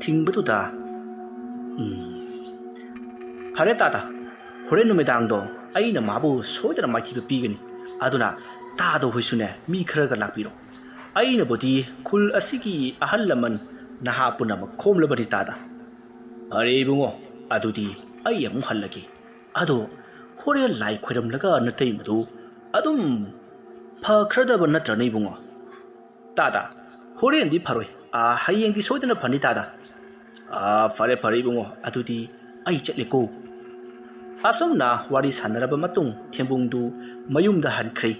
ꯊꯤꯡꯕꯗꯨꯗ꯫ ꯎꯝ, ꯐꯔꯦ ꯇꯥꯗ, ꯍꯣꯔꯦꯟ ꯅꯨꯃꯤꯗꯥꯡꯗꯣ ꯑꯩꯅ ꯃꯥꯕꯨ ꯁꯣꯏꯗꯅ ꯃꯥꯏꯊꯤꯕ ꯄꯤꯒꯅꯤ꯫ ꯑꯗꯨꯅ ꯇꯥꯗ ꯍꯣꯏꯁꯨꯅꯦ, ꯃꯤ ꯈꯔꯒ ꯂꯥꯛꯄꯤꯔꯣ꯫ ꯑꯩꯅꯕꯨꯗꯤ ꯈꯨꯜ ꯑꯁꯤꯒꯤ ꯑꯍꯜ ꯂꯃꯟ ꯅꯍꯥ ꯄꯨꯝꯅꯃꯛ ꯈꯣꯝꯂꯕꯅꯤ ꯇꯥꯗ꯫" "ꯐꯔꯦ ꯏꯕꯨꯡꯉꯣ, ꯑꯗꯨꯗꯤ ꯑꯩ ꯑꯃꯨꯛ ꯍꯜꯂꯒꯦ꯫ ꯑꯗꯣ ꯍꯣꯔꯦꯟ ꯂꯥꯏ ꯈꯣꯏꯔꯝꯂꯒ ꯅꯇꯩꯃꯗꯨ ꯑꯗꯨꯝ ꯐꯈ꯭ꯔꯗꯕ ꯅꯠꯇ꯭ꯔꯅꯦ ꯏꯕꯨꯡꯉꯣ?" "ꯇꯥꯗ, ꯍꯣꯔꯦꯟꯗꯤ ꯐꯔꯣꯏ꯫ ꯑꯥ, ꯍꯌꯦꯡꯗꯤ ꯁꯣꯏꯗꯅ ꯐꯅꯤ ꯇꯥꯗ꯫" "ꯑꯥ, ꯐꯔꯦ ꯐꯔꯦ ꯏꯕꯨꯡꯉꯣ, ꯑꯗꯨꯗꯤ ꯑꯩ ꯆꯠꯂꯦꯀꯣ꯫" ꯑꯁꯨꯝꯅ ꯋꯥꯔꯤ ꯁꯥꯟꯅꯔꯕ ꯃꯇꯨꯡ ꯊꯦꯝꯕꯨꯡꯗꯨ ꯃꯌꯨꯝꯗ ꯍꯟꯈ꯭ꯔꯦ꯫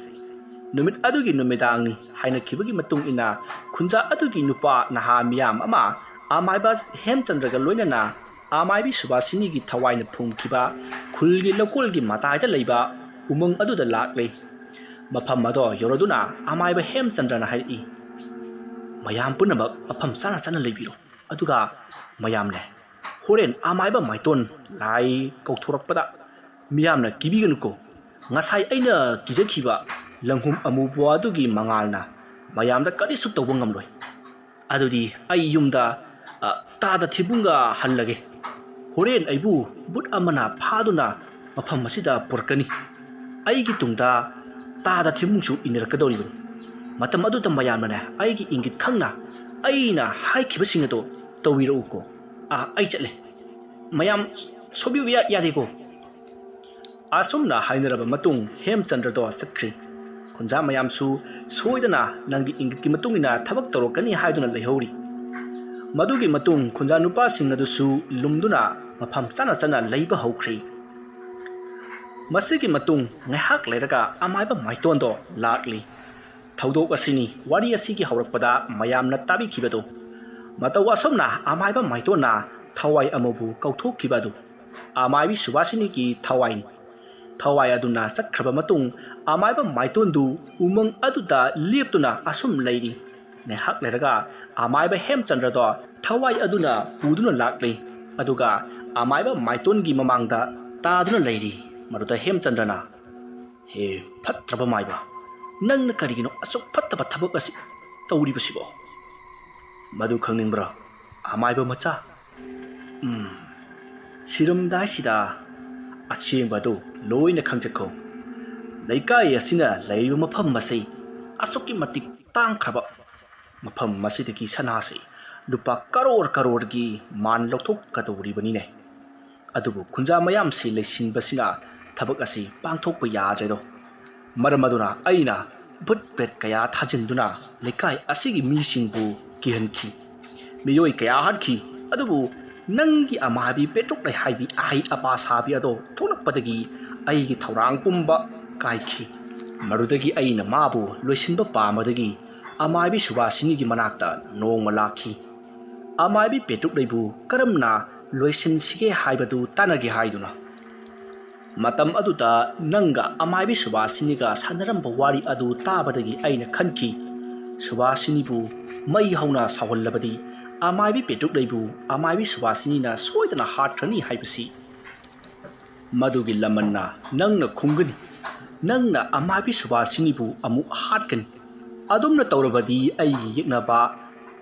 ꯅꯨꯃꯤꯠ ꯑꯗꯨꯒꯤ ꯅꯨꯃꯤꯗꯥꯡꯅꯤ ꯍꯥꯏꯅꯈꯤꯕꯒꯤ ꯃꯇꯨꯡ ꯏꯟꯅ ꯈꯨꯟꯖꯥ ꯑꯗꯨꯒꯤ ꯅꯨꯄꯥ ꯅꯍꯥ ꯃꯤꯌꯥꯝ ꯑꯃ ꯑꯃꯥꯏꯕ ꯍꯦꯝꯆꯟꯗ꯭ꯔꯒ ꯂꯣꯏꯅꯅ ꯑꯃꯥꯏꯕꯤ ꯁꯨꯕꯥꯁꯤꯅꯤꯒꯤ ꯊꯋꯥꯏꯅ ꯐꯨꯝꯈꯤꯕ ꯈꯨꯜꯒꯤ ꯂꯧꯀꯣꯜꯒꯤ ꯃꯇꯥꯏꯗ ꯂꯩꯕ ꯎꯃꯪ ꯑꯗꯨꯗ ꯂꯥꯛꯂꯦ꯫ ꯃꯐꯝ ꯑꯗꯣ ꯌꯧꯔꯗꯨꯅ ꯑꯃꯥꯏꯕ ꯍꯦꯝꯆꯟꯗ꯭ꯔꯅ ꯍꯥꯏꯔꯛꯏ, "ꯃꯌꯥꯝ ꯄꯨꯝꯅꯃꯛ ꯃꯐꯝ ꯆꯥꯅ ꯆꯥꯅ ꯂꯩꯕꯤꯔꯣ꯫ ꯑꯗꯨꯒ ꯃꯌꯥꯝꯅꯦ, ꯍꯣꯔꯦꯟ ꯑꯃꯥꯏꯕ ꯃꯥꯏꯇꯣꯟ ꯂꯥꯏ ꯀꯧꯊꯣꯔꯛꯄꯗ ꯃꯤꯌꯥꯝꯅ ꯀꯤꯕꯤꯒꯅꯨꯀꯣ꯫ ꯉꯁꯥꯏ ꯑꯩꯅ ꯀꯤꯖꯈꯤꯕ ꯂꯪꯍꯨꯝ ꯑꯃꯨꯕ ꯑꯗꯨꯒꯤ ꯃꯉꯥꯜꯅ ꯃꯌꯥꯝꯗ ꯀꯔꯤꯁꯨ ꯇꯧꯕ ꯉꯝꯂꯣꯏ꯫ ꯑꯗꯨꯗꯤ ꯑꯩ ꯌꯨꯝꯗ, ꯑ, ꯇꯥꯗ ꯊꯤꯕꯨꯡꯒ ꯍꯜꯂꯒꯦ꯫ ꯍꯣꯔꯦꯟ ꯑꯩꯕꯨ ꯕꯨꯠ ꯑꯃꯅ ꯐꯥꯗꯨꯅ ꯃꯐꯝ ꯑꯁꯤꯗ ꯄꯨꯔꯛꯀꯅꯤ꯫ ꯑꯩꯒꯤ ꯇꯨꯡꯗ ꯇꯥꯗ ꯊꯤꯟꯕꯨꯡꯁꯨ ꯏꯟꯅꯔꯛꯀꯗꯧꯔꯤꯕꯅꯤ꯫ ꯃꯇꯝ ꯑꯗꯨꯗ ꯃꯌꯥꯝꯅꯅꯦ ꯑꯩꯒꯤ ꯏꯪꯒꯤꯠ ꯈꯪꯅ ꯑꯩꯅ ꯍꯥꯏꯈꯤꯕꯁꯤꯡ ꯑꯗꯨ ꯇꯧꯕꯤꯔꯛꯎꯀꯣ꯫ ꯑꯥ, ꯑꯩ ꯆꯠꯂꯦ꯫ ꯃꯌꯥꯝ ꯁꯣꯏꯕꯤꯕ ꯌꯥ-, ꯌꯥꯗꯦꯀꯣ꯫ ꯑꯁꯨꯝꯅ ꯍꯥꯏꯅꯔꯕ ꯃꯇꯨꯡ ꯍꯦꯝꯆꯟꯗ꯭ꯔꯗꯣ ꯆꯠꯈ꯭ꯔꯤ꯫ ꯈꯨꯟꯖꯥ ꯃꯌꯥꯝꯁꯨ ꯁꯣꯏꯗꯅ ꯅꯪꯒꯤ ꯏꯪꯒꯤꯠꯀꯤ ꯃꯇꯨꯡ ꯏꯟꯅ ꯊꯕꯛ ꯇꯧꯔꯛꯀꯅꯤ ꯍꯥꯏꯗꯨꯅ ꯂꯩꯍꯧꯔꯤ꯫ ꯃꯗꯨꯒꯤ ꯃꯇꯨꯡ ꯈꯨꯟꯖꯥ ꯅꯨꯄꯥꯁꯤꯡ ꯑꯗꯨꯁꯨ ꯂꯨꯝꯗꯨꯅ ꯃꯐꯝ ꯆꯥꯅ ꯆꯥꯅ ꯂꯩꯕ ꯍꯧꯈ꯭ꯔꯤ꯫ ꯃꯁꯤꯒꯤ ꯃꯇꯨꯡ ꯉꯥꯏꯍꯥꯛ ꯂꯩꯔꯒ ꯑꯃꯥꯏꯕ ꯃꯥꯏꯇꯣꯟꯗꯣ ꯂꯥꯛꯂꯤ꯫ ꯊꯧꯗꯣꯛ ꯑꯁꯤꯅꯤ ꯋꯥꯔꯤ ꯑꯁꯤꯒꯤ ꯍꯧꯔꯛꯄꯗ ꯃꯌꯥꯝꯅ ꯇꯥꯕꯤꯈꯤꯕꯗꯨ꯫ ꯃꯇꯧ ꯑꯁꯨꯝꯅ ꯑꯃꯥꯏꯕ ꯃꯥꯏꯇꯣꯟꯅ ꯊꯋꯥꯏ ꯑꯃꯕꯨ ꯀꯧꯊꯣꯛꯈꯤꯕ ꯑꯗꯨ ꯑꯃꯥꯏꯕꯤ ꯁꯨꯕꯥꯁꯤꯅꯤꯒꯤ ꯊꯋꯥꯏꯅꯤ꯫ ꯊꯋꯥꯏ ꯑꯗꯨꯅ ꯆꯠꯈ꯭ꯔꯕ ꯃꯇꯨꯡ ꯑꯃꯥꯏꯕ ꯃꯥꯏꯇꯣꯟꯗꯨ ꯎꯃꯪ ꯑꯗꯨꯗ ꯂꯦꯞꯇꯨꯅ ꯑꯁꯨꯝ ꯂꯩꯔꯤ꯫ ꯉꯥꯏꯍꯥꯛ ꯂꯩꯔꯒ ꯑꯃꯥꯏꯕ ꯍꯦꯝꯆꯟꯗ꯭ꯔꯗꯣ ꯊꯋꯥꯏ ꯑꯗꯨꯅ ꯄꯨꯗꯨꯅ ꯂꯥꯛꯂꯤ꯫ ꯑꯗꯨꯒ ꯑꯃꯥꯏꯕ ꯃꯥꯏꯇꯣꯟꯒꯤ ꯃꯃꯥꯡꯗ ꯇꯥꯗꯨꯅ ꯂꯩꯔꯤ꯫ ꯃꯗꯨꯗ ꯍꯦꯝꯆꯟꯗ꯭ꯔꯅ, "ꯍꯦ ꯐꯠꯇ꯭ꯔꯕ ꯃꯥꯏꯕ, ꯅꯪꯅ ꯀꯔꯤꯒꯤꯅꯣ ꯑꯁꯨꯛ ꯐꯠꯇꯕ ꯊꯕꯛ ꯑꯁꯤ ꯇꯧꯔꯤꯕꯁꯤꯕꯣ?" "ꯃꯗꯨ ꯈꯪꯅꯤꯡꯕ꯭ꯔꯥ, ꯑꯃꯥꯏꯕ ꯃꯆꯥ? ꯎꯝ, ꯁꯤꯔꯝꯗꯥꯏꯁꯤꯗ ꯑꯁꯦꯡꯕ ꯑꯗꯨ ꯂꯣꯏꯅ ꯈꯪꯖꯈꯣ꯫ ꯂꯩꯀꯥꯏ ꯑꯁꯤꯅ ꯂꯩꯔꯤꯕ ꯃꯐꯝ ꯑꯁꯤ ꯑꯁꯨꯛꯀꯤ ꯃꯇꯤꯛ ꯇꯥꯡꯈ꯭ꯔꯕ ꯃꯐꯝ ꯑꯁꯤꯗꯒꯤ ꯁꯅꯥꯁꯤ ꯂꯨꯄꯥ ꯀꯔꯣꯔ ꯀꯔꯣꯔꯒꯤ ꯃꯥꯟ ꯂꯧꯊꯣꯛꯀꯗꯧꯔꯤꯕꯅꯤꯅꯦ꯫ ꯑꯗꯨꯕꯨ ꯈꯨꯟꯖꯥ ꯃꯌꯥꯝꯁꯤ ꯂꯩꯁꯤꯟꯕꯁꯤꯅ ꯊꯕꯛ ꯑꯁꯤ ꯄꯥꯡꯊꯣꯛꯄ ꯌꯥꯗ꯭ꯔꯦꯗꯣ꯫ ꯃꯔꯝ ꯑꯗꯨꯅ ꯑꯩꯅ ꯚꯨꯠ ꯄ꯭ꯔꯦꯠ ꯀꯌꯥ ꯊꯥꯖꯤꯟꯗꯨꯅ ꯂꯩꯀꯥꯏ ꯑꯁꯤꯒꯤ ꯃꯤꯁꯤꯡꯕꯨ ꯀꯤꯍꯟꯈꯤ꯫ ꯃꯤꯑꯣꯏ ꯀꯌꯥ ꯍꯥꯠꯈꯤ꯫ ꯑꯗꯨꯕꯨ ꯅꯪꯒꯤ ꯑꯃꯥꯏꯕꯤ ꯄꯦꯇ꯭ꯔꯨꯛ ꯂꯩꯍꯥꯏꯕꯤ ꯑꯍꯩ ꯑꯄꯥ ꯁꯥꯕꯤ ꯑꯗꯣ ꯊꯣꯛꯂꯛꯄꯗꯒꯤ ꯑꯩꯒꯤ ꯊꯧꯔꯥꯡ ꯄꯨꯝꯕ ꯀꯥꯏꯈꯤ꯫ ꯃꯗꯨꯗꯒꯤ ꯑꯩꯅ ꯃꯥꯕꯨ ꯂꯣꯏꯁꯤꯟꯕ ꯄꯥꯝꯕꯗꯒꯤ ꯑꯃꯥꯏꯕꯤ ꯁꯨꯕꯥꯁꯤꯅꯤꯒꯤ ꯃꯅꯥꯛꯇ ꯅꯣꯡꯃ ꯂꯥꯛꯈꯤ꯫ ꯑꯃꯥꯏꯕꯤ ꯄꯦꯇ꯭ꯔꯨꯛ ꯂꯩꯕꯨ ꯀꯔꯝꯅ ꯂꯣꯏꯁꯤꯟꯁꯤꯒꯦ ꯍꯥꯏꯕꯗꯨ ꯇꯥꯟꯅꯒꯦ ꯍꯥꯏꯗꯨꯅ꯫ ꯃꯇꯝ ꯑꯗꯨꯗ ꯅꯪꯒ ꯑꯃꯥꯏꯕꯤ ꯁꯨꯕꯥꯁꯤꯅꯤꯒ ꯁꯥꯟꯅꯔꯝꯕ ꯋꯥꯔꯤ ꯑꯗꯨ ꯇꯥꯕꯗꯒꯤ ꯑꯩꯅ ꯈꯟꯈꯤ, ꯁꯨꯕꯥꯁꯤꯅꯤꯕꯨ ꯃꯩ ꯍꯧꯅ ꯁꯥꯎꯍꯜꯂꯕꯗꯤ ꯑꯃꯥꯏꯕꯤ ꯄꯦꯇ꯭ꯔꯨꯛ ꯂꯩꯕꯨ ꯑꯃꯥꯏꯕꯤ ꯁꯨꯕꯥꯁꯤꯅꯤꯅ ꯁꯣꯏꯗꯅ ꯍꯥꯠꯈ꯭ꯔꯅꯤ ꯍꯥꯏꯕꯁꯤ꯫ ꯃꯗꯨꯒꯤ ꯂꯃꯟꯅ ꯅꯪꯅ ꯈꯨꯝꯒꯅꯤ꯫ ꯅꯪꯅ ꯑꯃꯥꯏꯕꯤ ꯁꯨꯕꯥꯁꯤꯅꯤꯕꯨ ꯑꯃꯨꯛ ꯍꯥꯠꯀꯅꯤ꯫ ꯑꯗꯨꯝꯅ ꯇꯧꯔꯕꯗꯤ ꯑꯩꯒꯤ ꯌꯦꯛꯅꯕ,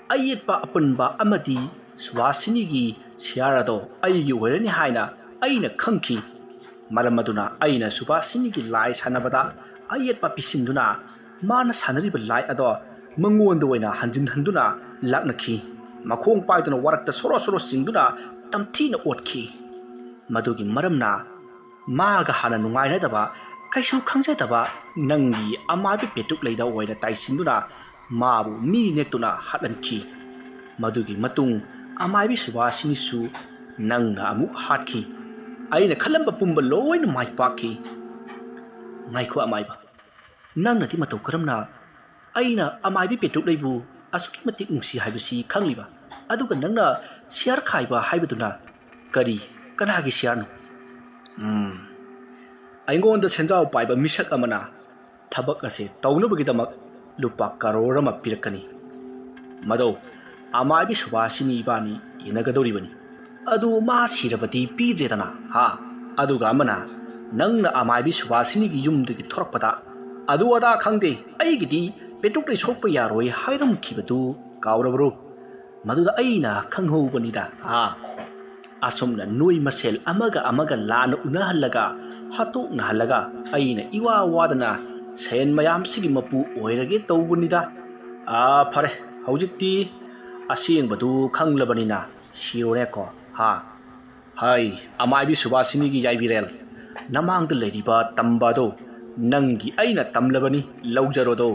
ꯑꯌꯦꯠꯄ ꯑꯄꯨꯟꯕ ꯑꯃꯗꯤ ꯁꯨꯕꯥꯁꯤꯅꯤꯒꯤ ꯁꯤꯌꯥꯔ ꯑꯗꯣ ꯑꯩꯒꯤ ꯑꯣꯏꯔꯅꯤ ꯍꯥꯏꯅ ꯑꯩꯅ ꯈꯪꯈꯤ꯫ ꯃꯔꯝ ꯑꯗꯨꯅ ꯑꯩꯅ ꯁꯨꯚꯥꯁꯤꯅꯤꯒꯤ ꯂꯥꯏ ꯁꯥꯟꯅꯕꯗ ꯑꯌꯦꯠꯄ ꯄꯤꯁꯤꯟꯗꯨꯅ ꯃꯥꯅ ꯁꯥꯟꯅꯔꯤꯕ ꯂꯥꯏ ꯑꯗꯣ ꯃꯉꯣꯟꯗ ꯑꯣꯏꯅ ꯍꯟꯖꯤꯟꯍꯟꯗꯨꯅ ꯂꯥꯛꯅꯈꯤ꯫ ꯃꯈꯣꯡ ꯄꯥꯏꯗꯨꯅ ꯋꯥꯔꯛꯇ ꯁꯣꯔꯣ ꯁꯣꯔꯣ ꯆꯤꯡꯗꯨꯅ ꯇꯝꯊꯤꯅ ꯑꯣꯠꯈꯤ꯫ ꯃꯗꯨꯒꯤ ꯃꯔꯝꯅ ꯃꯥꯒ ꯍꯥꯟꯅ ꯅꯨꯡꯉꯥꯏꯅꯗꯕ, ꯀꯩꯁꯨ ꯈꯪꯖꯗꯕ ꯅꯪꯒꯤ ꯑꯃꯥꯏꯕꯤ ꯄꯦꯇ꯭ꯔꯨꯛ ꯂꯩꯗ ꯑꯣꯏꯅ ꯇꯥꯏꯁꯤꯟꯗꯨꯅ ꯃꯥꯕꯨ ꯃꯤ ꯅꯦꯛꯇꯨꯅ ꯍꯥꯠꯍꯟꯈꯤ꯫ ꯃꯗꯨꯒꯤ ꯃꯇꯨꯡ ꯑꯃꯥꯏꯕꯤ ꯁꯨꯕꯥꯁꯤꯅꯤꯁꯨ ꯅꯪꯅ ꯑꯃꯨꯛ ꯍꯥꯠꯈꯤ꯫ ꯑꯩꯅ ꯈꯜꯂꯝꯕ ꯄꯨꯝꯕ ꯂꯣꯏꯅ ꯃꯥꯏ ꯄꯥꯛꯈꯤ꯫ ꯉꯥꯏꯈꯣ ꯑꯃꯥꯏꯕ, ꯅꯪꯅꯗꯤ ꯃꯇꯧ ꯀꯔꯝꯅ ꯑꯩꯅ ꯑꯃꯥꯏꯕꯤ ꯄꯦꯇ꯭ꯔꯨꯛ ꯂꯩꯕꯨ ꯑꯁꯨꯛꯀꯤ ꯃꯇꯤꯛ ꯅꯨꯡꯁꯤ ꯍꯥꯏꯕꯁꯤ ꯈꯪꯂꯤꯕ, ꯑꯗꯨꯒ ꯅꯪꯅ ꯁꯤꯌꯥꯔ ꯈꯥꯏꯕ ꯍꯥꯏꯕꯗꯨꯅ ꯀꯔꯤ, ꯀꯅꯥꯒꯤ ꯁꯤꯌꯥꯔꯅꯣ? ꯎꯝ, ꯑꯩꯉꯣꯟꯗ ꯁꯦꯟꯖꯥꯎ ꯄꯥꯏꯕ ꯃꯤꯁꯛ ꯑꯃꯅ ꯊꯕꯛ ꯑꯁꯦ ꯇꯧꯅꯕꯒꯤꯗꯃꯛ ꯂꯨꯄꯥ ꯀꯔꯣꯔ ꯑꯃ ꯄꯤꯔꯛꯀꯅꯤ꯫ ꯃꯗꯧ ꯑꯃꯥꯏꯕꯤ ꯁꯨꯕꯥꯁꯤꯅꯤ ꯏꯕꯥꯅꯤ ꯌꯦꯟꯅꯒꯗꯧꯔꯤꯕꯅꯤ꯫ ꯑꯗꯨ ꯃꯥ ꯁꯤꯔꯕꯗꯤ ꯄꯤꯗ꯭ꯔꯦꯗꯅ, ꯍꯥ? ꯑꯗꯨꯒ ꯑꯃꯅ ꯅꯪꯅ ꯑꯃꯥꯏꯕꯤ ꯁꯨꯕꯥꯁꯤꯅꯤꯒꯤ ꯌꯨꯝꯗꯒꯤ ꯊꯣꯔꯛꯄꯗ ꯑꯗꯨ ꯑꯗꯥ ꯈꯪꯗꯦ, ꯑꯩꯒꯤꯗꯤ ꯄꯦꯇ꯭ꯔꯨꯛ ꯂꯩ ꯁꯣꯛꯄ ꯌꯥꯔꯣꯏ ꯍꯥꯏꯔꯝꯈꯤꯕꯗꯨ ꯀꯥꯎꯔꯕ꯭ꯔꯣ? ꯃꯗꯨꯗ ꯑꯩꯅ ꯈꯪꯍꯧꯕꯅꯤꯗ, ꯍꯥ? ꯑꯁꯨꯝꯅ ꯅꯣꯏ ꯃꯁꯦꯜ ꯑꯃꯒ ꯑꯃꯒ ꯂꯥꯟꯅ ꯎꯅꯍꯜꯂꯒ, ꯍꯥꯠꯇꯣꯛꯅꯍꯜꯂꯒ ꯑꯩꯅ ꯏꯋꯥ ꯋꯥꯗꯅ ꯁꯦꯟ ꯃꯌꯥꯝꯁꯤꯒꯤ ꯃꯄꯨ ꯑꯣꯏꯔꯒꯦ ꯇꯧꯕꯅꯤꯗ꯫ ꯑꯥ, ꯐꯔꯦ, ꯍꯧꯖꯤꯛꯇꯤ ꯑꯁꯦꯡꯕꯗꯨ ꯈꯪꯂꯕꯅꯤꯅ ꯁꯤꯔꯣꯅꯦꯀꯣ, ꯍꯥ? ꯍꯥꯏ, ꯑꯃꯥꯏꯕꯤ ꯁꯨꯕꯥꯁꯤꯅꯤꯒꯤ ꯌꯥꯏꯕꯤꯔꯦꯜ, ꯅꯃꯥꯡꯗ ꯂꯩꯔꯤꯕ ꯇꯝꯕ ꯑꯗꯣ ꯅꯪꯒꯤ ꯑꯩꯅ ꯇꯝꯂꯕꯅꯤ, ꯂꯧꯖꯔꯣꯗꯣ꯫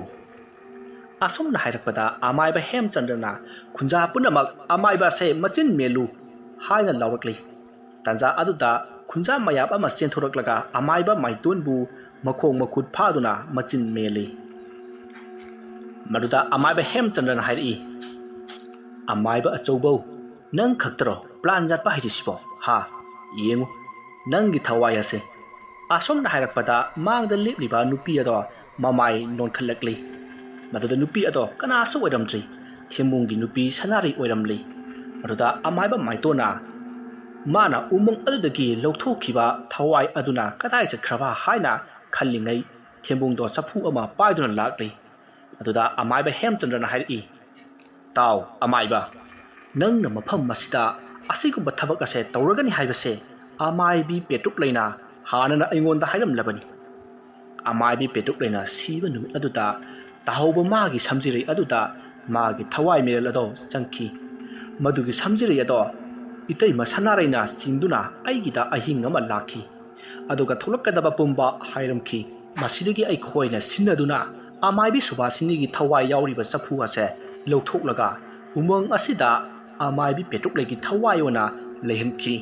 ꯑꯁꯨꯝꯅ ꯍꯥꯏꯔꯛꯄꯗ ꯑꯃꯥꯏꯕ ꯍꯦꯝꯆꯟꯗ꯭ꯔꯅ ꯈꯨꯟꯖꯥ ꯄꯨꯝꯅꯃꯛ "ꯑꯃꯥꯏꯕ ꯑꯁꯦ ꯃꯆꯤꯟ ꯃꯦꯜꯂꯨ" ꯍꯥꯏꯅ ꯂꯥꯎꯔꯛꯂꯤ꯫ ꯇꯥꯟꯖꯥ ꯑꯗꯨꯗ ꯈꯨꯟꯖꯥ ꯃꯌꯥꯝ ꯑꯃ ꯆꯦꯟꯊꯣꯔꯛꯂꯒ ꯑꯃꯥꯏꯕ ꯃꯥꯏꯇꯣꯟꯕꯨ ꯃꯈꯣꯡ ꯃꯈꯨꯠ ꯐꯥꯗꯨꯅ ꯃꯆꯤꯟ ꯃꯦꯜꯂꯤ꯫ ꯃꯗꯨꯗ ꯑꯃꯥꯏꯕ ꯍꯦꯝꯆꯟꯗ꯭ꯔꯅ ꯍꯥꯏꯔꯛꯏ, "ꯑꯃꯥꯏꯕ ꯑꯆꯧꯕꯧ, ꯅꯪ ꯈꯛꯇꯔꯣ ꯄ꯭ꯂꯥꯟ ꯌꯥꯠꯄ ꯍꯩꯔꯤꯁꯤꯕꯣ? ꯍꯥ? ꯌꯦꯡꯉꯨ, ꯅꯪꯒꯤ ꯊꯋꯥꯏ ꯑꯁꯦ"꯫ ꯑꯁꯨꯝꯅ ꯍꯥꯏꯔꯛꯄꯗ ꯃꯥꯡꯗ ꯂꯦꯞꯂꯤꯕ ꯅꯨꯄꯤ ꯑꯗꯣ ꯃꯃꯥꯏ ꯅꯣꯟꯈꯠꯂꯛꯂꯤ꯫ ꯃꯗꯨꯗ ꯅꯨꯄꯤ ꯑꯗꯣ ꯀꯅꯥꯁꯨ ꯑꯣꯏꯔꯝꯗ꯭ꯔꯤ, ꯊꯦꯝꯕꯨꯡꯒꯤ ꯅꯨꯄꯤ ꯁꯅꯥꯔꯩ ꯑꯣꯏꯔꯝꯂꯤ꯫ ꯃꯗꯨꯗ ꯑꯃꯥꯏꯕ ꯃꯥꯏꯇꯣꯟꯅ ꯃꯥꯅ ꯎꯃꯪ ꯑꯗꯨꯗꯒꯤ ꯂꯧꯊꯣꯛꯈꯤꯕ ꯊꯋꯥꯏ ꯑꯗꯨꯅ ꯀꯗꯥꯏ ꯆꯠꯈ꯭ꯔꯕ ꯍꯥꯏꯅ ꯈꯜꯂꯤꯉꯩ, ꯊꯦꯝꯕꯨꯡꯗꯣ ꯆꯐꯨ ꯑꯃ ꯄꯥꯏꯗꯨꯅ ꯂꯥꯛꯂꯤ꯫ ꯑꯗꯨꯗ ꯑꯃꯥꯏꯕ ꯍꯦꯝꯆꯟꯗ꯭ꯔꯅ ꯍꯥꯏꯔꯛꯏ, "ꯇꯥꯎ ꯑꯃꯥꯏꯕ, ꯅꯪꯅ ꯃꯐꯝ ꯑꯁꯤꯗ ꯑꯁꯤꯒꯨꯝꯕ ꯊꯕꯛ ꯑꯁꯦ ꯇꯧꯔꯒꯅꯤ ꯍꯥꯏꯕꯁꯦ ꯑꯃꯥꯏꯕꯤ ꯄꯦꯇ꯭ꯔꯨꯛ ꯂꯩꯅ ꯍꯥꯟꯅꯅ ꯑꯩꯉꯣꯟꯗ ꯍꯥꯏꯔꯝꯂꯕꯅꯤ꯫ ꯑꯃꯥꯏꯕꯤ ꯄꯦꯇ꯭ꯔꯨꯛ ꯂꯩꯅ ꯁꯤꯕ ꯅꯨꯃꯤꯠ ꯑꯗꯨꯗ ꯇꯥꯍꯧꯕ ꯃꯥꯒꯤ ꯁꯝꯖꯤꯔꯩ ꯑꯗꯨꯗ ꯃꯥꯒꯤ ꯊꯋꯥꯏ ꯃꯤꯔꯦꯜ ꯑꯗꯣ ꯆꯪꯈꯤ꯫ ꯃꯗꯨꯒꯤ ꯁꯝꯖꯤꯔꯩ ꯑꯗꯣ ꯏꯇꯩꯃ ꯁꯅꯥꯔꯩꯅ ꯆꯤꯡꯗꯨꯅ ꯑꯩꯒꯤꯗ ꯑꯍꯤꯡ ꯑꯃ ꯂꯥꯛꯈꯤ꯫ ꯑꯗꯨꯒ ꯊꯣꯛꯂꯛꯀꯗꯕ ꯄꯨꯝꯕ ꯍꯥꯏꯔꯝꯈꯤ꯫ ꯃꯁꯤꯗꯒꯤ ꯑꯩꯈꯣꯏꯅ ꯁꯤꯟꯅꯗꯨꯅ ꯑꯃꯥꯏꯕꯤ ꯁꯨꯕꯥꯁꯤꯅꯤꯒꯤ ꯊꯋꯥꯏ ꯌꯥꯎꯔꯤꯕ ꯆꯐꯨ ꯑꯁꯦ ꯂꯧꯊꯣꯛꯂꯒ ꯎꯃꯪ ꯑꯁꯤꯗ ꯑꯃꯥꯏꯕꯤ ꯄꯦꯇ꯭ꯔꯨꯛꯂꯩꯒꯤ ꯊꯋꯥꯏ ꯑꯣꯏꯅ ꯂꯩꯍꯟꯈꯤ꯫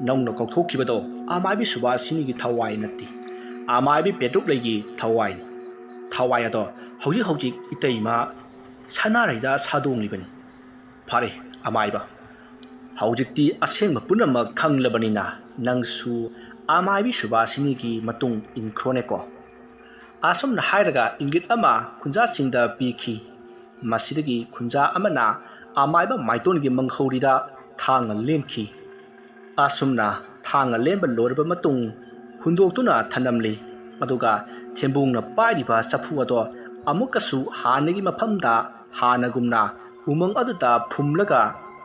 ꯅꯧꯅ ꯀꯧꯊꯣꯛꯈꯤꯕꯗꯣ ꯑꯃꯥꯏꯕꯤ ꯁꯨꯕꯥꯁꯤꯅꯤꯒꯤ ꯊꯋꯥꯏ ꯅꯠꯇꯦ, ꯑꯃꯥꯏꯕꯤ ꯄꯦꯇ꯭ꯔꯨꯛꯂꯩꯒꯤ ꯊꯋꯥꯏꯅꯤ꯫ ꯊꯋꯥꯏ ꯑꯗꯣ ꯍꯧꯖꯤꯛ ꯍꯧꯖꯤꯛ ꯏꯇꯩꯃ ꯁꯅꯥꯔꯩꯗ ꯁꯥꯗꯣꯡꯂꯤꯕꯅꯤ꯫ ꯐꯔꯦ ꯑꯃꯥꯏꯕ, ꯍꯧꯖꯤꯛꯇꯤ ꯑꯁꯦꯡꯕ ꯄꯨꯝꯅꯃꯛ ꯈꯪꯂꯕꯅꯤꯅ ꯅꯪꯁꯨ ꯑꯃꯥꯏꯕꯤ ꯁꯨꯕꯥꯁꯤꯅꯤꯒꯤ ꯃꯇꯨꯡ ꯏꯟꯈ꯭ꯔꯣꯅꯦꯀꯣ꯫ ꯑꯁꯨꯝꯅ ꯍꯥꯏꯔꯒ ꯏꯪꯒꯤꯠ ꯑꯃ ꯈꯨꯟꯖꯥꯁꯤꯡꯗ ꯄꯤꯈꯤ꯫ ꯃꯁꯤꯗꯒꯤ ꯈꯨꯟꯖꯥ ꯑꯃꯅ ꯑꯃꯥꯏꯕ ꯃꯥꯏꯇꯣꯟꯒꯤ ꯃꯪꯍꯧꯔꯤꯗ ꯊꯥꯡꯅ ꯂꯦꯟꯈꯤ꯫ ꯑꯁꯨꯝꯅ ꯊꯥꯡꯅ ꯂꯦꯟꯕ ꯂꯣꯏꯔꯕ ꯃꯇꯨꯡ ꯍꯨꯟꯗꯣꯛꯇꯨꯅ ꯊꯅꯝꯂꯤ꯫ ꯑꯗꯨꯒ ꯊꯦꯝꯕꯨꯡꯅ ꯄꯥꯏꯔꯤꯕ ꯆꯐꯨ ꯑꯗꯣ ꯑꯃꯨꯛꯀꯁꯨ ꯍꯥꯟꯅꯒꯤ ꯃꯐꯝꯗ ꯍꯥꯟꯅꯒꯨꯝꯅ ꯎꯃꯪ ꯑꯗꯨꯗ ꯐꯨꯝꯂꯒ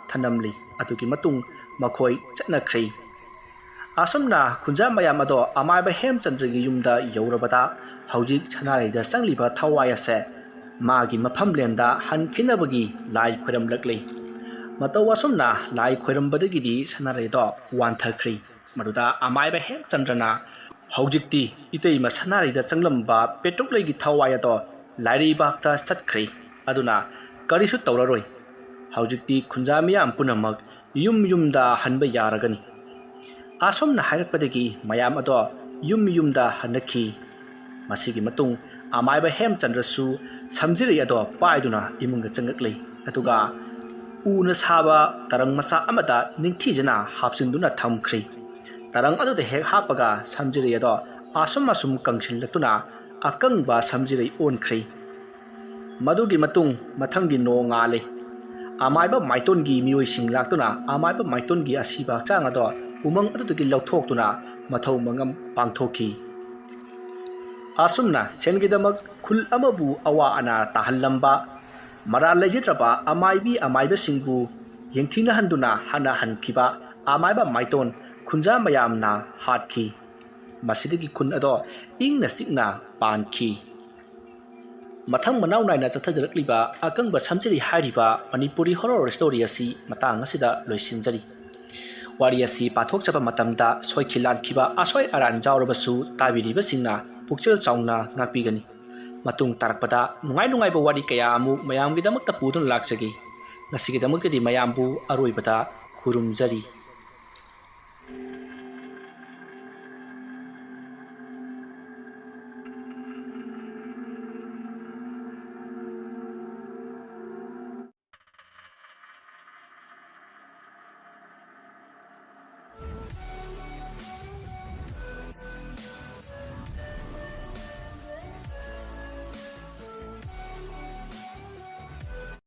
ꯊꯅꯝꯂꯤ꯫ ꯑꯗꯨꯒꯤ ꯃꯇꯨꯡ ꯃꯈꯣꯏ ꯆꯠꯅꯈ꯭ꯔꯦ꯫ ꯑꯁꯨꯝꯅ ꯈꯨꯟꯖꯥ ꯃꯌꯥꯝ ꯑꯗꯣ ꯑꯃꯥꯏꯕ ꯍꯦꯝꯆꯟꯗ꯭ꯔꯒꯤ ꯌꯨꯝꯗ ꯌꯧꯔꯕꯗ ꯍꯧꯖꯤꯛ ꯁꯅꯥꯔꯩꯗ ꯆꯪꯂꯤꯕ ꯊꯋꯥꯏ ꯑꯁꯦ ꯃꯥꯒꯤ ꯃꯐꯝꯂꯦꯟꯗ ꯍꯟꯈꯤꯅꯕꯒꯤ ꯂꯥꯏ ꯈꯣꯏꯔꯝꯂꯛꯂꯤ꯫ ꯃꯇꯧ ꯑꯁꯨꯝꯅ ꯂꯥꯏ ꯈꯣꯏꯔꯝꯕꯗꯒꯤꯗꯤ ꯁꯅꯥꯔꯩꯗꯣ ꯋꯥꯟꯊꯈ꯭ꯔꯤ꯫ ꯃꯗꯨꯗ ꯑꯃꯥꯏꯕ ꯍꯦꯝꯆꯟꯗ꯭ꯔꯅ ꯍꯧꯖꯤꯛꯇꯤ ꯏꯇꯩꯃ ꯁꯅꯥꯔꯩꯗ ꯆꯪꯂꯝꯕ ꯄꯦꯇ꯭ꯔꯨꯛꯂꯩꯒꯤ ꯊꯋꯥꯏ ꯑꯗꯣ ꯂꯥꯏꯔꯩꯕꯥꯛꯇ ꯆꯠꯈ꯭ꯔꯦ꯫ ꯑꯗꯨꯅ ꯀꯔꯤꯁꯨ ꯇꯧꯔꯔꯣꯏ꯫ ꯍꯧꯖꯤꯛꯇꯤ ꯈꯨꯟꯖꯥ ꯃꯤꯌꯥꯝ ꯄꯨꯝꯅꯃꯛ ꯌꯨꯝ ꯌꯨꯝꯗ ꯍꯟꯕ ꯌꯥꯔꯒꯅꯤ꯫ ꯑꯁꯨꯝꯅ ꯍꯥꯏꯔꯛꯄꯗꯒꯤ ꯃꯌꯥꯝ ꯑꯗꯣ ꯌꯨꯝ ꯌꯨꯝꯗ ꯍꯟꯅꯈꯤ꯫ ꯃꯁꯤꯒꯤ ꯃꯇꯨꯡ ꯑꯃꯥꯏꯕ ꯍꯦꯝꯆꯟꯗ꯭ꯔꯁꯨ ꯁꯝꯖꯤꯔꯩ ꯑꯗꯣ ꯄꯥꯏꯗꯨꯅ ꯏꯃꯨꯡꯗ ꯆꯪꯂꯛꯂꯦ꯫ ꯑꯗꯨꯒ ꯎꯅ ꯁꯥꯕ ꯇꯔꯪ ꯃꯆꯥ ꯑꯃꯗ ꯅꯤꯡꯊꯤꯖꯅ ꯍꯥꯞꯆꯤꯟꯗꯨꯅ ꯊꯝꯈ꯭ꯔꯦ꯫ ꯇꯔꯪ ꯑꯗꯨꯗ ꯍꯦꯛ ꯍꯥꯞꯄꯒ ꯁꯝꯖꯤꯔꯩ ꯑꯗꯣ ꯑꯁꯨꯝ ꯑꯁꯨꯝ ꯀꯪꯁꯤꯜꯂꯛꯇꯨꯅ ꯑꯀꯪꯕ ꯁꯝꯖꯤꯔꯩ ꯑꯣꯟꯈ꯭ꯔꯦ꯫ ꯃꯗꯨꯒꯤ ꯃꯇꯨꯡ ꯃꯊꯪꯒꯤ ꯅꯣꯡꯉꯥꯜꯂꯦ꯫ ꯑꯃꯥꯏꯕ ꯃꯥꯏꯇꯣꯟꯒꯤ ꯃꯤꯑꯣꯏꯁꯤꯡ ꯂꯥꯛꯇꯨꯅ ꯑꯃꯥꯏꯕ ꯃꯥꯏꯇꯣꯟꯒꯤ ꯑꯁꯤꯕ ꯍꯛꯆꯥꯡ ꯑꯗꯣ ꯎꯃꯪ ꯑꯗꯨꯗꯒꯤ ꯂꯧꯊꯣꯛꯇꯨꯅ ꯃꯊꯧ ꯃꯉꯝ ꯄꯥꯡꯊꯣꯛꯈꯤ꯫ ꯑꯁꯨꯝꯅ ꯁꯦꯟꯒꯤꯗꯃꯛ ꯈꯨꯜ ꯑꯃꯕꯨ ꯑꯋꯥ ꯑꯅꯥ ꯇꯥꯍꯜꯂꯝꯕ, ꯃꯔꯥꯜ ꯂꯩꯖꯗ꯭ꯔꯕ ꯑꯃꯥꯏꯕꯤ ꯑꯃꯥꯏꯕꯁꯤꯡꯕꯨ ꯌꯦꯡꯊꯤꯅꯍꯟꯗꯨꯅ ꯍꯟꯅ ꯍꯟꯈꯤꯕ ꯑꯃꯥꯏꯕ ꯃꯥꯏꯇꯣꯟ ꯈꯨꯟꯖꯥ ꯃꯌꯥꯝꯅ ꯍꯥꯠꯈꯤ꯫ ꯃꯁꯤꯗꯒꯤ ꯈꯨꯟ ꯑꯗꯣ ꯏꯪꯅ ꯆꯤꯛꯅ ꯄꯥꯟꯈꯤ꯫ ꯃꯊꯪ ꯃꯅꯥꯎ ꯅꯥꯏꯅ ꯆꯠꯊꯖꯔꯛꯂꯤꯕ ꯑꯀꯪꯕ ꯁꯝꯖꯤꯔꯤ ꯍꯥꯏꯔꯤꯕ ꯃꯅꯤꯄꯨꯔꯤ horror story ꯑꯁꯤ ꯃꯇꯥꯡ ꯑꯁꯤꯗ ꯂꯣꯏꯁꯤꯟꯖꯔꯤ꯫ ꯋꯥꯔꯤ ꯑꯁꯤ ꯄꯥꯊꯣꯛꯆꯕ ꯃꯇꯝꯗ ꯁꯣꯏꯈꯤ ꯂꯥꯟꯈꯤꯕ ꯑꯁꯣꯏ ꯑꯔꯥꯟ ꯌꯥꯎꯔꯕꯁꯨ ꯇꯥꯕꯤꯔꯤꯕꯁꯤꯡꯅ ꯄꯨꯛꯆꯦꯜ ꯆꯥꯎꯅ ꯉꯥꯛꯄꯤꯒꯅꯤ꯫ ꯃꯇꯨꯡ ꯇꯥꯔꯛꯄꯗ ꯅꯨꯡꯉꯥꯏ ꯅꯨꯡꯉꯥꯏꯕ ꯋꯥꯔꯤ ꯀꯌꯥ ꯑꯃꯨꯛ ꯃꯌꯥꯝꯒꯤꯗꯃꯛꯇ ꯄꯨꯗꯨꯅ ꯂꯥꯛꯆꯒꯦ꯫ ꯉꯁꯤꯒꯤꯗꯃꯛꯇꯗꯤ ꯃꯌꯥꯝꯕꯨ ꯑꯔꯣꯏꯕꯗ ꯈꯨꯔꯨꯝꯖꯔꯤ꯫